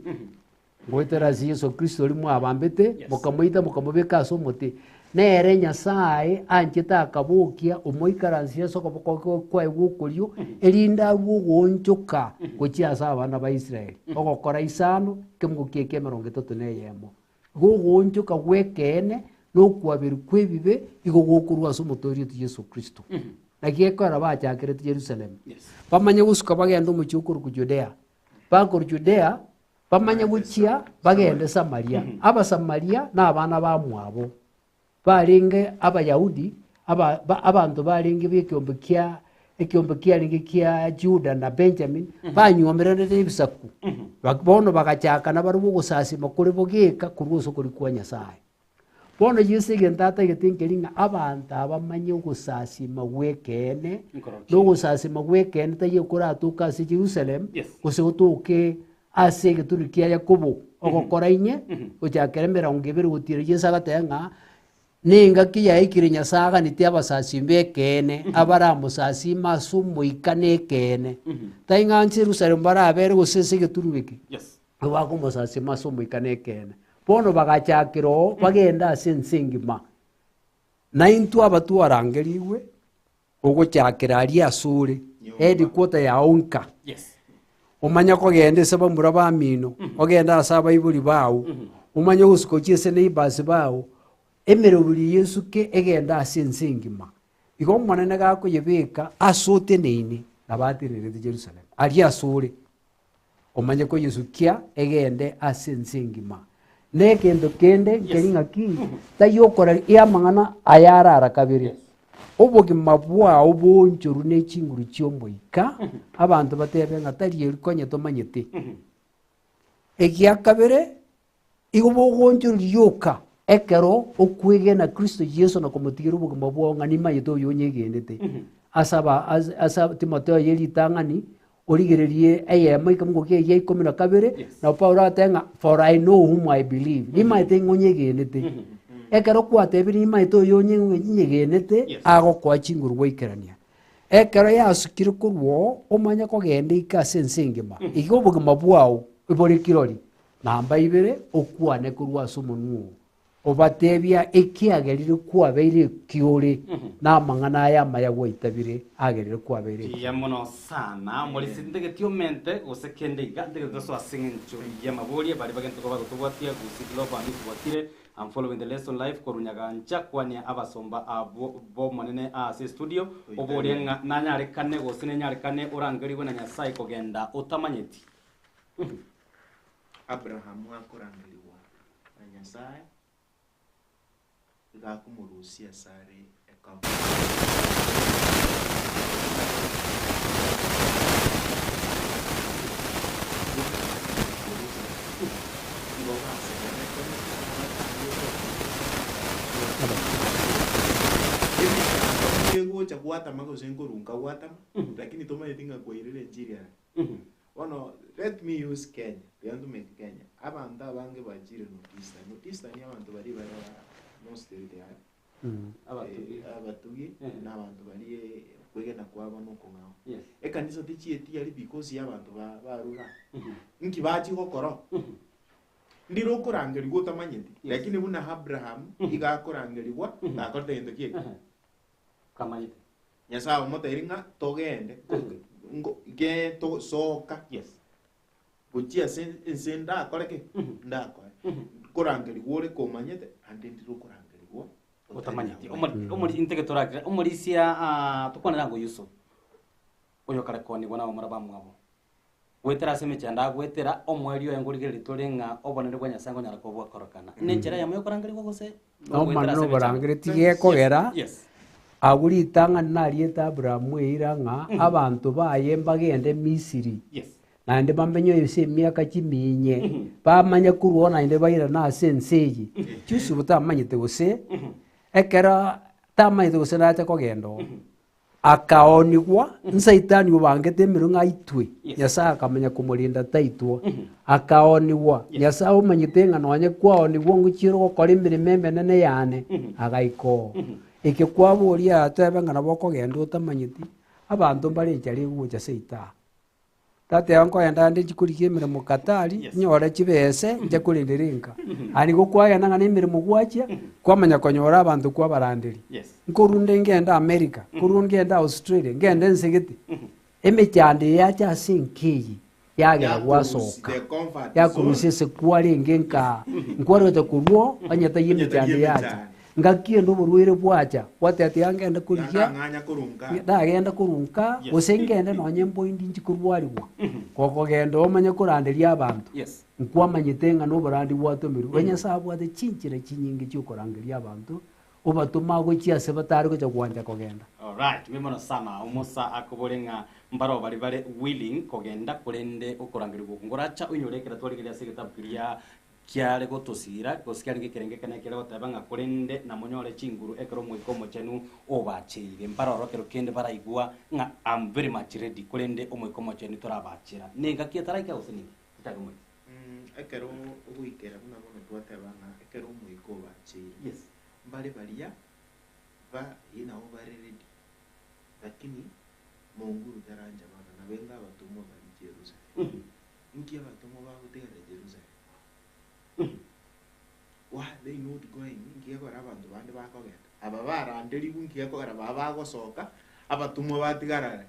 Goetera ase Yeso Kristo oria mwabambete, mokamoita, mokamobeka ase omote. Nere Nyasae anchete akabokia omoikaransie ase okoboko kwaye gw'okorio, erinde arue ogoonchoka gochia ase abana ba Israeli, ogokora isano, ekemogo kie emerongo etato na eyemo. Igo ogoonchoka gw'ekeene na okwaberwa kw'ebibe igo gokorwa ase omotoori oito Yeso Kristo. Naki ekero bachakerete Yerusalemu, bamanye gosuka bagende omochie okorokwa Judea. Bakorwa Judea, bamanye gochia bagende Samaria. Abasamaria nabana bamwabo, barenge Abayahudi, aba- ba- abanto barenge b'ekeombe kia ekeombe kiarenge kia Juda na Benjamin, banywomeranete ebisaku. Ba- Bono bagachaka nabarabwo ogosasima kore bogeka korwa ase okoria kwa Nyasaye. Bono Yeso egento atagete nkeri ng'a abanto aba bamanye ogosasima gw'ekeene, na ogosasima gw'ekeene taiyo koratoke ase Jerusalem, gose gotoke ase egetunu kia Yakobo, ogokora inye, gochakera emerongo ebere gotiira Yeso agateba ng'a, nengaki yaikire Nyasae aganeti abasasimi b'ekeene, abaramosasime ase omoika na ekeene. Tai ng'a Jerusalem barabere gose ase egetunu eke. Nigo bakomosasima ase omoika na ekeene. Bono bagachakera oo, bagenda ase ense engima. Na intwe aba twarangerigwe, ogochakera aria asore, headquarter yao nka. Omanye kogenda ase bamura bamino, ogende ase abaibori bao, omanye gosuka gochia ase neighbours bao, emeroberi yesuke egende ase ense engima. Igo Omonene gakoyebeka ase oteneine, nabo atenenerete Jerusalem, aria asore. Omanye koyesukia egende ase ense engima. Na egento kende nkeri ng'aki, taiyo okora amang'ana aya arara kabere. Obogima bwao boonchorwe ne chinguru chi'omoika, abanto batebe ng'a tari eri konya tomanyete. Egia kabere, igo bogoonchorwa rioka ekero okwegena Kristo Yeso na komotigera obogima bwao ng'a nimanyete oyo onyegenete. Ase aba ase ase Timotheo ye ritang'ani, origererie eyemo ekemungo kia egia ikomi na kabere, nabo Paulo agateba ng'a for I know whom I believe, nimanyete ng'a onyegenete. Ekero kwatebire nimanyete oyo onye onyegenete, agokoa chinguru gwaikerania. Ekero yasukire korwa oo, omanye kogenda ike ase ense engima, iga obogima bwao bore kirori. Namba ibere, okwane korwa ase omonwa oo, obatebia ekiagerire kwabeire ekiore, na amang'ana aya amaya gwaitabire agerire kwabeire Mbuya mono sana omorisia ntageti omente gose kende iga ntagete tosoe ase eng'encho y'amaboria baria bagente koba bagotobwatia Gusii Global News Bwakire I'm following the lesson live korwa Nyagancha kwania abasomba abwo b'Omonene ase estudio oborie ng'a nanyarekane gose nenyarekane orangerigwe na Nyasae kogenda otamanyeti. Abrahamu akorangerigwa na Nyasae, iga akomorusia asare ecomfort. Igo baseberete Emechando kegocha gwatama gose nkorunka gwatama, lakini tomanyeti ng'a kwairire enchiri are. Bono let me use Kenya, tiga ntumeke Kenya, abanto abange bachire North Eastern, North Eastern abanto baria bare mostly they are Abatugi. abatugi na abanto baria okwegena kwabo na okong'ao. Yes. Ekanisa tichieti aria because ya abanto ba barure aa. Nki bachia gokora? Ndire okorangerigwa otamanyeti, lakini buna Abraham iga akorangerigwa gakorete gento ki eke? Kamanyete. Nyasae omotebirie ng'a togende, ngo- ge to soka Yes. gochia ase ense ndakore ki? Ndakore. Korangerigwa ore komanyete, ande ndire okorangerigwa Otamanyeti. Omori omori intege torakire omorisia ah, tokwanera ango Yusuf, oyo kare konigwa na abamura bamwabo. Goetera ase emechando agoetera, omoerio oye nkorigereria tore ng'a obonene bwa Nyasae nkonyara koba bwakorokana. Nenchera eyemo yokorangerigwa gose Omonene goetera ase emechando? oborangereti gekogera, Yes. agwo ritang'ani nariete Abrahamu eira ng'a abanto baye mbagende Misiri, Yes. naende bamenye ase emiaka chiminye, bamanye korwa oo naende bairane ase ense eye. Yusufu tamanyete gose, ekero tamanyete gose nache kogenda oo. Akaonigwa, Saitani obangete emerwe ng'a aitwe, Nyasae akamanya komorinda taitwa. Akaonigwa, Nyasae omanyete ng'a nonye kwaonigwa ngochiire gokora emeremo emenene yane, agaika oo. Eke kwaboria tebe ng'a nabo okogenda otamanyeti, abanto mbare enchara egocha seito aa. Tateba nkoenda ande nchie korigia emeremo Katari, nyore chibese, nche korendera enka. Aye nigo kwagenda ng'a na emeremo gwachia, kwamanya konyora abanto kwabaranderia. Nkorunde ngende America, nkorwa ngende Australia, ngende ense gete. Emechando eye yacha ase enka eye, yagera gwasoka, yakorusia ase kwarenge nka, nkwarwete korwa oo, onye taiyo emechando yacha. Ngaki ende oborwaire bwacha, gwateba tiga ngende korigia, ndagenda korwa nka, gose ngende nonye mboindi inche korwarigwa. Gokogenda omanye koranderia abanto, nkwamanyete ng'a noborandi gwatomirwe. Igo Nyasae abwate chinchera chinyinge chiokorangeria abanto, obatoma gochia ase batari gocha gwancha kogenda. Alright, mbuya mono sana. Omosa akobore ng'a mbaroo baria bare willing kogenda korende okorangerigwa oko nkoracha oinyore ekero twarigereria ase egetabu keria Kiare gotosiira, gose kiarenge ekerengo ekenene kiare goteba ng'a korende namonyore chinguru ekero Omoika Omochenu obacheire. Mbaroro ekero kende baraigwa ng'a I'm very much ready, korende Omoika Omochenu torabachera. Nengaki etaraika gose ninki? Tochake Omoika. Ekero ogoikera buna bono twateba ng'a ekero Omoika obacheire, Yes. mbare baria ba ee nabo bare ready, lakini Monguru tarancha bana, nabenga abatomwa baria Jerusalem. Inki abatomwa bagotigara Jerusalem? Why they not going? Inki gekogera abanto bande bakogenda? Aba baranderigwe inki gekogera baba bagosoka abatomwa batigara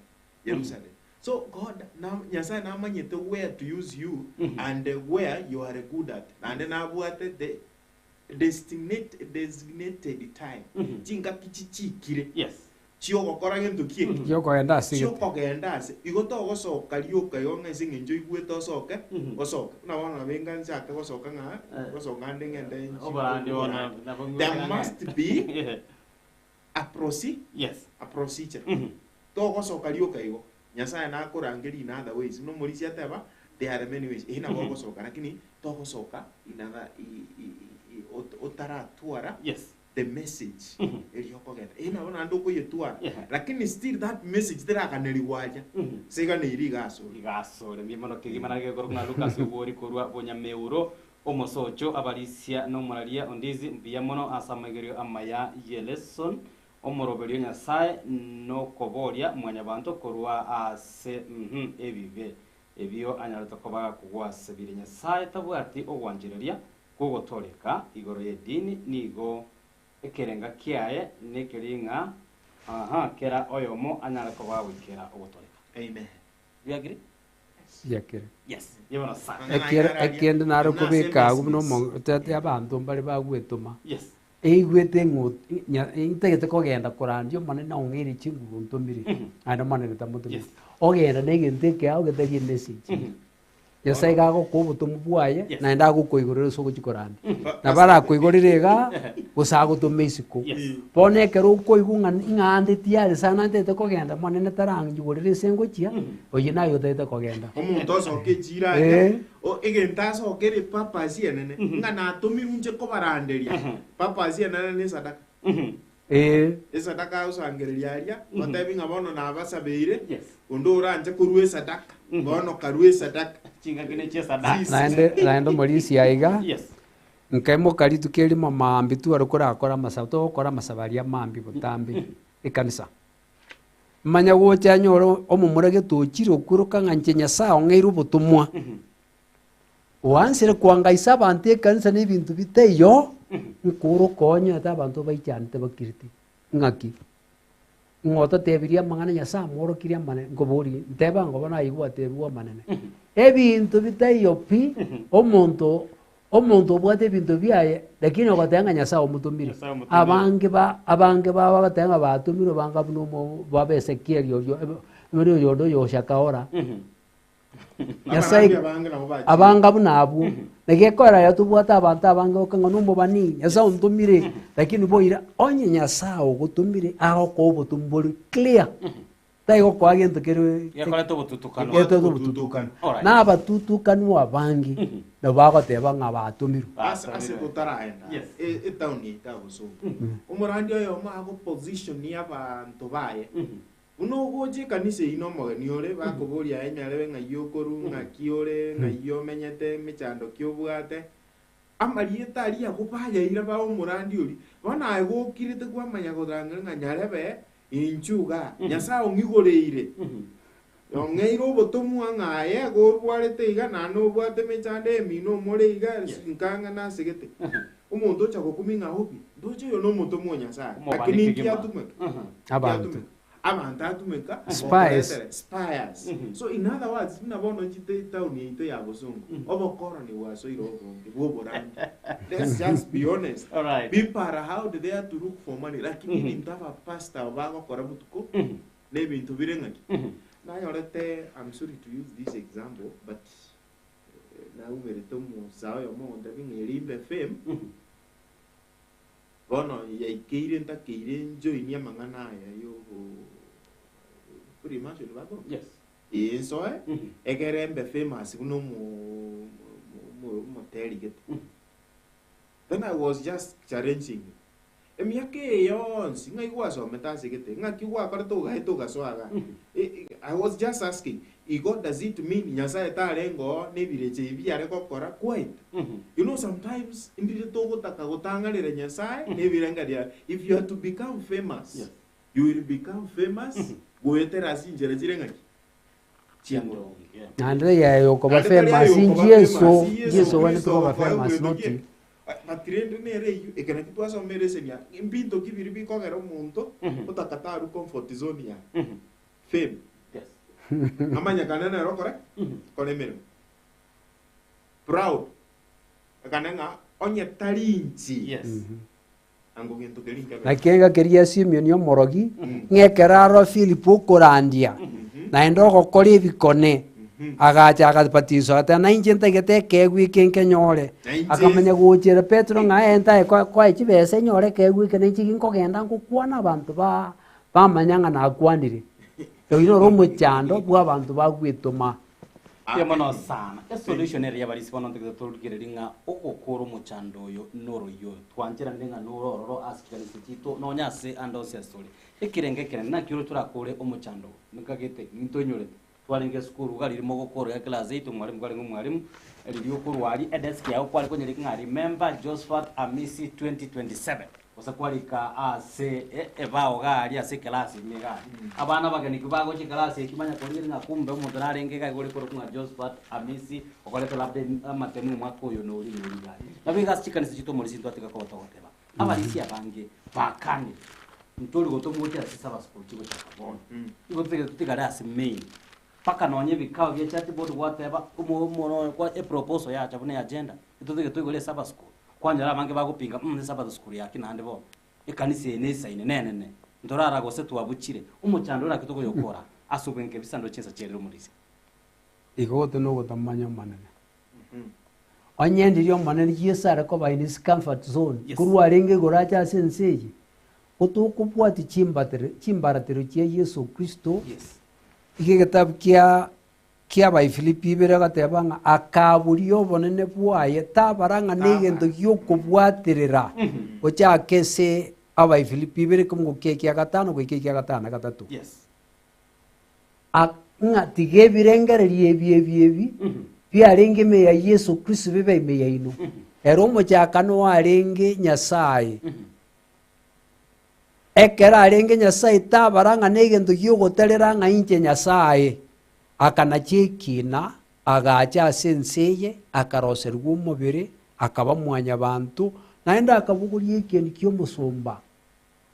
Jerusalem? So God na Nyasaye namanyete where to use you and where you are good at. Naende nabwate the destinate designated time chingaki chichikire Yes. chi'ogokora gento ki eke? Chi'okogenda ase gete. Chi'okogenda ase. Igo togosoka rioka igo ng'a ase eng'encho oigwete osoke, osoke. Buna bono nabo enga nchake gosoka ng'a, gosoka ande ng'ende nchi- Oborandi bono, oborandi. nabo ng'we There ng'e. must be a proce- Yes. a procedure. Togosoka rioka igo, Nyasaye nakorangerie in other ways. Buna omorisia ateba, there are many ways. Eeh nabo ogosoka, lakini togosoka in other i- i- i- ot- otaratwara Yes. the message eria okogenda eye nabo naende okoyetwara lakini still that message teraganerigwa aria ase eganeiri iga asore. Iga asore mbuya mono kegima nare gekorokwa ng'a Lucas obori korwa bonyameuro omosocho abarisia na omoraria ondizi mbuya mono ase amaigerio amaya ye lesson omoroberio Nyasae nokoboria mwanyabanto korwa ase uhmm ebibe ebio anyarete koba gakogwasabire Nyasae tabwati ogwanchereria kw'ogotooreka igoro y'edini nigo ekerenga kiaye nekeri ng'a aha, kera oyomo anyare koba goikera ogotooreka. Amen. Do you agree? Yakere. Yes. Yebo na sana. Ekere ekende nare kobeka agwo buna omo tete abanto mbare bagwetoma. Yes. Eigwete ng'o nya ntagete kogenda korandia omonene ong'eire chinguru ntomire, naende omonene tamotometi. Ogenda na egento ekeao getari emessage. Nyasae iga agokoa obotomwa bwaye, Yes. naende agokoigorera ase ogochia korandia. Nabo arakoigorere igaa, gose agotome isiko. Yes. Bono ekero okoigwa ng'a ng'a ande tiare sana ntagete kogenda, monene tarang'igorere ase ngochia, oyio naye otagete kogenda. Omonto osoke echiro aria, Eh. o- egento asokere purpose enene, ng'a natomirwe inche kobaranderia, purpose enene ne esadaka. Ee. Esadaka agosangereria aria, batebi ng'a bono nabasabeire, Yes. onde oranche korua esadaka, bono karue esadaka. Chingaki ne chi'esadaka. Naende naende omorisia aiga, Yes. nkaimoka rituko erimo maambia tware korakora amasabo, togokora amasabo aria maambia botambe ekanisa. Manya gocha nyore omomura gete ochire okweroka ng'a inche Nyasaye ong'eire obotomwa, Oansire koangaisa abanto ekanisa na ebinto bitaiyo, nkoro okonyete abanto baichanete bakirete. Ng'aki? Ng'a ototebirie amang'ana Nyasae amworokirie amanene, nkoborie, nteba ng'a bono aye gwatebigwe amanene. Ebinto bitaiyo pi, omonto omonto obwate ebinto biaye, lakini ogoteba ng'a Nyasae omotomire. Nyasae omotomire. Abange ba abange babo bagoteba ng'a batomirwe banga buna omo baba Ezekiel oria, oria oyonde oyo Shakahola. Nyasaye Abarangi abange nabo bachire. abanga buna abwo na gekora aya tobwate abanto abange goka ng'a nomobani Nyasaye ontomire lakini boira onye Nyasaye ogotomire agokoa obotomi bore clear taigokoa gento kere Gekoreta obotutukano. gekoreta obotutukano. Alright. Na abatutukanu abange nabo bagoteba ng'a batomirwe. Ase ase totaraenda Yes. e- etown yaito agosonga omorandi oyomo agoposition abanto baye Buna ogocha ekanisa eyio nomogeni ore, bakoboria aye nyarebe ng'ai okorwa, ng'aki ore, ng'ai omenyete, emechando ki obwate. Amarieta aria agwo bayaira bae omorandi oria. Bono aye gokirete kwamanya korangera ng'a nyarebe inchuo igaa, Nyasae ong'igoreire, ong'eire obotomwa ng'a aye gorwarete iga naende obwate emechando emino omore iga, nkang'a nasegete. Omonto ocha gokumia ng'a obi, ndoche oyo nomotomwa o Nyasae, Omobani lakini inki kegima. atumeka? Inki Abanto. atumeka? Abanto atumeka Spies. gokoretera spies. So in other words, buna bono nchite etown yaito ya Bosongo, obokoroni bwasoire obonge bwa oborandi. Let's just be honest. Alright. People are out there to look for money, lakini ebinto abapastor aba bagokora botuko, na ebinto bire ng'aki. Nanyorete, I'm sorry to use this example, but Naumerete omosae oyomo ogontebia ng'a erimbe fame, bono yaikeire ntakeire njoinie amang'ana aya ya obo Freemason bakoroka? Yes. Ee nsoe, egere mbe famous buna omo omo omoteri gete. Then I was just challenging him. Emiaka eye yonsi ng'ai gwasomete ase gete? Ng'aki gwakorete ogaeta ogasoa igaa? I was just asking, igo does it mean Nyasaye tarenge oo na ebirecha ebi biare gokora kwaita? You know sometimes ndire togotaka gotang'arera Nyasaye na ebirenga riaye. If you are to become famous, Yes. you will become famous goetera ase chinchera chire ng'aki? Chiamboronge. Naende yaye okoba Naende tari famous aye okoba Jesu, famous, Yeso Jesu Kristo one tokoba ogokoa famous egento not kie- But rende nere eyio, eke nakio twasomire esemi aa, mbinto ki biria bikogera omonto otaka tarwa comfort zone yaye? Fame. Amanyekane nere okore kore emeremo. Proud. Ekane ng'a onye tari inche, ango gento keria nkabe. Naki engaki eria Simeoni omorogi, ng'a ekero arora Filipo okorandia, naende ogokora ebikone, agacha agabatiswa, agateba, Nainche ntagete ekeegwa eke nkenyore. Nainche- Akamanya gochera Petero ng'a ee ntae koe koe chibesa enyore ekeegwa eke, nainche ginkogenda ngokwana abanto ba bamanya ng'a nakwanire. Oyio noro omochando bwa abanto bagwetoma. Mbuya mono sana. Esolution ere yabarisi bono ntagete torigererie ng'a ogokora omochando oyo noroiyo oyo. Twancheranire ng'a noro ororo ase chikanisa chiaito nonya ase ande onsi ase tore. Ekerengo ekenene naki ore torakore omochando oyo. Nkagete nintoinyorete. Twarenge esukuru iga riria mogokora iga class eight omwalimu kwarenge omwalimu, riria okorwa aria edesk yago kware konyerika ng'a remember Josphat Amisi 2027. Gose kwarika ase ebao iga aria ase ekelasi ime iga aria. Abana abageni ki bagocha ekelasi eki manya korigereria ng'a kumbe omonto narenge iga iga ore korokwa ng'a Josphat Amisi okorete labda amatemu omwaka oyo na oria na oria iga aria. Nabo iga ase chikanisa chiaito omorisia ntwatiga koba togoteba, abarisia abange bakanire, ntori gotomwa gochia ase Sabbath school chigochaka bono. Igo totagete totigare ase main. Mpaka nonye ebikao bia church board gwateba omo omo kwa eproposal yacha buna eagenda, ntotagete toigore Sabbath school. Kwanyora abange bagopinga mm esabato sukuru yaki naende bono, ekanisa eye nesaine nenene, ntorara gose twabuchire, omochando ore naki tokoyokora ase obwenke ebisando chinsa chiarire omorisia. Igo gote nogotamanya Omonene. Onye ndiria Omonene Yeso are koba in his comfort zone, Yes. korwa arenge igoro ache ase ense eye, gotokobwatia chimbatero chimbaratero chia Yeso Kristo, Yes. iga egetabu kia Ki'Abaifilipi ibere agateba ng'a akaboria obonene bwaye, tabara ng'a negento gi'okobwaterera gochaka ase Abaifilipi ibere ekemungo kia ekia gatano goika ekia gatano na gatato. A- Ng'a tiga ebirengererio ebi ebi ebi biarenge ime ya Yeso Kristo bibe ime yaino. Ere omochakano arenge Nyasaye. Ekero arenge Nyasae tabara ng'a negento gi'ogotarera ng'a inche Nyasae, akanacha ekiina, agacha ase ense eye, akaroserigwa omobere, akaba mwanyabanto, naende akabogoria ekieni ki'omosomba,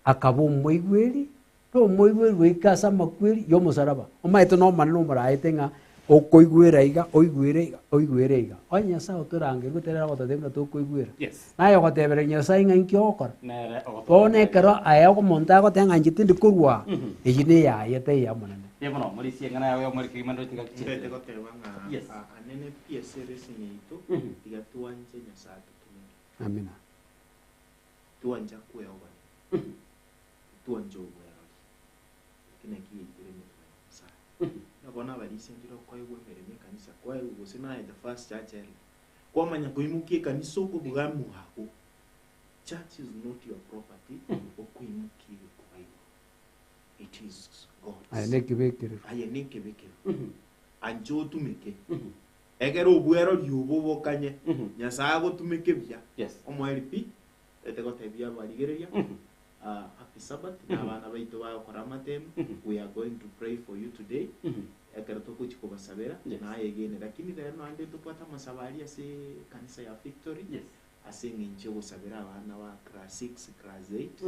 akaba omoigweri, na omoigweri goika ase amakweri y'omosaraba. Omanyete nomonene omoraete ng'a okoigwera iga, oigwere iga, oigwere iga. Onye Nyasae otorangerwe tari agototebia buna tokoigwera. Yes. Naye ogotebereria Nyasae ng'a inki ogokora. Nere Bono ekero aye omonto agoteba ng'a inche tindi korwa aa, eyio neyaye teiyo Omonene. Mbuya mono, morisia eng'ana yago ya omoriki kegima ndoche ngaki Ntaete chiaetire. goteba ng'a Yes. a- anene pi ase ere esini yaito, Mhm. tiga twanche Nyasae atotumeke. Amina. Twancha kweobani, twancha obwerori, lakini naki yaitire emeremo ya Nyasae. Buna bono abarisia ndire okoegwa emeremo ekanisa, kwaegwa gose naye the first church elder, kwamanya koimokia ekanisa okobuga mwago. Church is not your property, okoimokia egekuba igoro. It is God's. Aye nekebekerero. Aye nekebekerero. Ancha otumeke. Ekero obwerori obo bokanye, Nyasae agotumeke buya. Omoerio pi, ete gotebia abarigereria, ah, happy Sabbath, na abana baito bagokora amatemo, we are going to pray for you today, ekero togochi kobasabera, naye egene. Lakini rero naende ntobwate amasabo aria ase ekanisa ya Victory, ase eng'encho yogosabera abana ba class 6, class 8,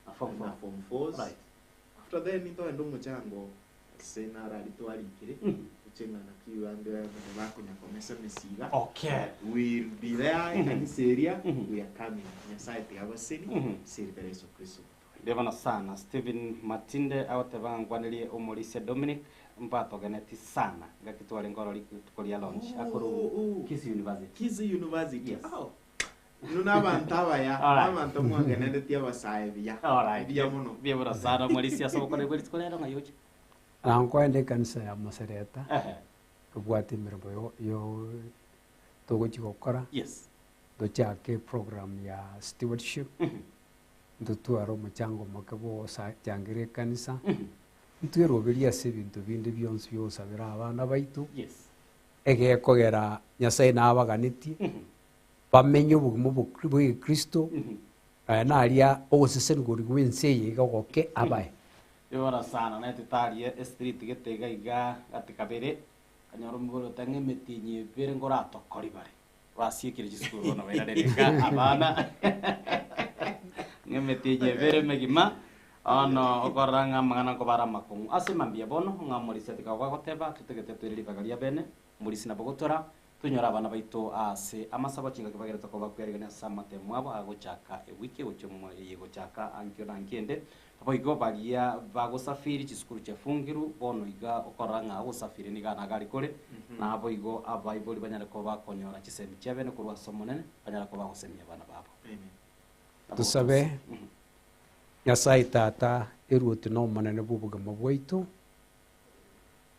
Na form na four. form fours. Right. After then ntogende omochango ase narari twarikire, toche ng'a naki bande bakonya komesa emesiga. Okay. We'll be there ekanisa eria, we are coming. Nyasaye tiga abaseni, ase erita ria Yeso Kristo. Mbuya mono sana. Stephen Matinde agoteba ng'a nkwanerie omorisia Dominic mbatogeneti sana ngaki twarenge ororo rituko ria launch akorwa Kisii University. Kisii University. Yes. Oh. Inwe nabanto abaya, Alright. nabanto mwageneretie abasae buya. Alright. Mbuya mono. Mbuya mono sana omorisia ase obokoreri bwe rituko rero ng'ai oche. Na nkoenda ekanisa ya Mosereta, Ehe. tobwate emeremo yo- yo togochia gokora, Yes. tochake eprogram ya stewardship, ntotware omochango omoke bwogochangera ekanisa, ntweroberie ase ebinto binde bionsi biogosabera abana baito, Yes. egekogera Nyasaye nabaganetie, bamenye obogima obokri bwa egekristo, nonya naria ogosesenigwa oria bwa ense eye iga ogoke abae. Bibora sana naye titarie estreet gete iga iga gati kabere, okanyora omobori ote ng'a emetienyi ebere ngoratokori bare, basiekire chisukuru bono bairarere iga abana ng'a emetienyi ebere emegima, bono okorora ng'a amang'ana nkobare amakong'u. Ase mambia bono, ng'a omorisia tiga gogoteba, totagete toire ribaga ria bene, omorisia nabo gotora, Tonyore abana baito aase amasabo chingaki bagerete koba kwearigania ase amatemo abo agochaka ewiki egochia eye gochaka ankio na ankio ende. Naboigo baria bagosafiri chisukuru chiafungirwe bono iga okorora ng'a ogosafiri nigo nagari kore, naboigo abaibori banyare koba bakonyora chisemi chiabene korwa ase Omonene, banyare koba bagosemia abana babo. Tosabe, Nyasae Tata, eruoti na Omonene bw'obogima bwaito,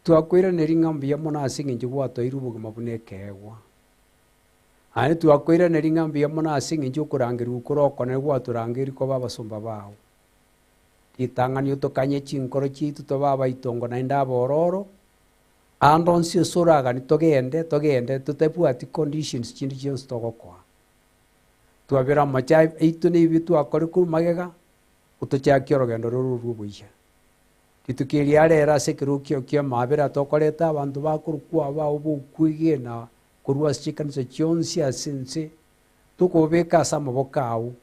Twakoiraneria ng'a mbuya mono ase eng'encho gwatoeire obogima buna ekeegwa. Naende twakoiraneria ng'a mbuya mono ase eng'encho okorangerigwa kore okonene gwatorangeiri koba abasomba bao. Ritang'ani otokanye chinkoro chiaito tobe abaitongo naende abororo, ande onsi ase oragani togende, togende totabwati conditions chinde chionsi togokoa. Twabera amache aito na ebibe twakore korwa magega, otochakie orogendo roro rwa oboyia. Rituko eria rero ase ekerogo kiao ki'amaabera tokoreta abanto bakorokwa abao b'okwegena korwa ase chikanisa chionsi ase ense, tokobeka ase amaboko ao,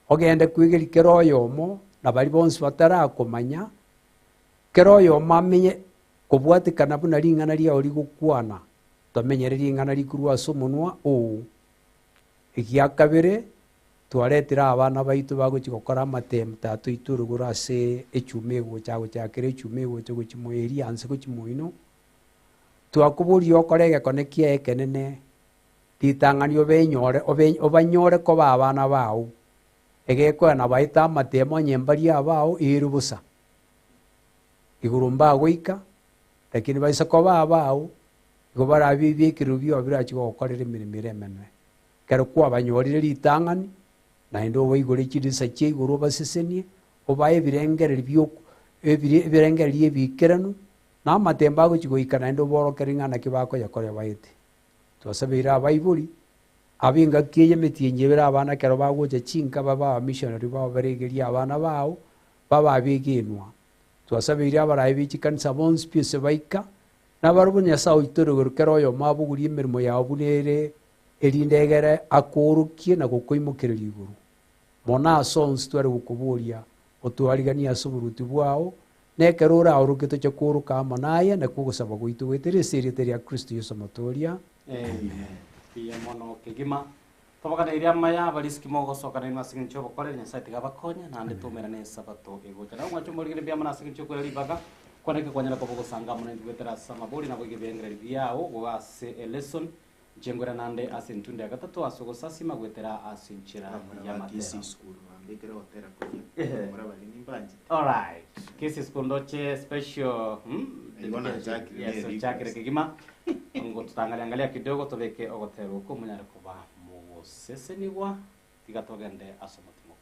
ogende kwegeria kera oyomo na baria bonsi batarakomanya, kera oyomo amenye kobwatekana buna ring'ana riao rigokwana, tomenyere ring'ana rikorwa ase omonwa oo. Egia kabere, Twaretire abana baito bagochia gokora amatemu tata oito ore igoro ase echuma egocha agochakera echuma egocha gochia moerio anse gochia moino. Twakoboria okore egekone kiaye ekenene, ritang'ani obenyore obe obanyore koba abana bao, egekoera nabaete amatemu onye mbaria abao ere bosa. Igoro mbagoika, lakini baise koba abao, igo barabe ebiekero biao birachie gogokorera emeremo ere emenene. Ekero kwabanyorire ritang'ani, naende obaigore chirisa chia igoro obasesenie, obae ebirengererio bi'ok ebire ebirengererio ebiikeranu, na amatembe agochia goika naende oborokererie ng'a naki bakoyakoria baete. Twasabeire abaibori, abe engaki eye emetienyi ebere abana ekero bagocha chinka babe abamissionary bao baregerie abana bao, babe abegenwa. Twasabeire abarai be chikanisa bonsi pi ase baika, nabarabwo Nyasae oito ore igoro kera oyomo abogorie emeremo yao buna ere erinde egere akoorokie na gokoimokereria igoro. Mono ase onsi tware gokoboria, otwariganie ase oboruoti bwao, na ekero oraoroke toche kooroka amo naye, nakwo ogosaba gwaito goetera ase erieta ria Kristo Yeso Omotoria. Amen. Mbuya mono kegima. Tobaganeirie amaya abarisiki mogosoka nainwe ase eng'encho y'obokoreri, Nyasae tiga abakonye, naende toumerane esabato egocha. Nabo mwanche omorigere mbuya mono ase eng'encho y'okoira ribaga. Kwaneke kwanyara koba ogosanga amo naintwe goetera ase amabori nabo egebengereri biao goa ase elesson nchengwera nande ase entunda ya gatato ase ogosasima goetera ase enchera Abamura ya ba amatera. Kisii School bambekere gotera koria, Ehe. abamura baria nimbanchete. Alright. Kisii School ndoche special Igo nachakire Yes, ne ochakire request. kegima. Ngo tutang'aria angalia kidogo tobeke ogotera okwo monyare koba mogosesenigwa tiga togende ase omotimoko.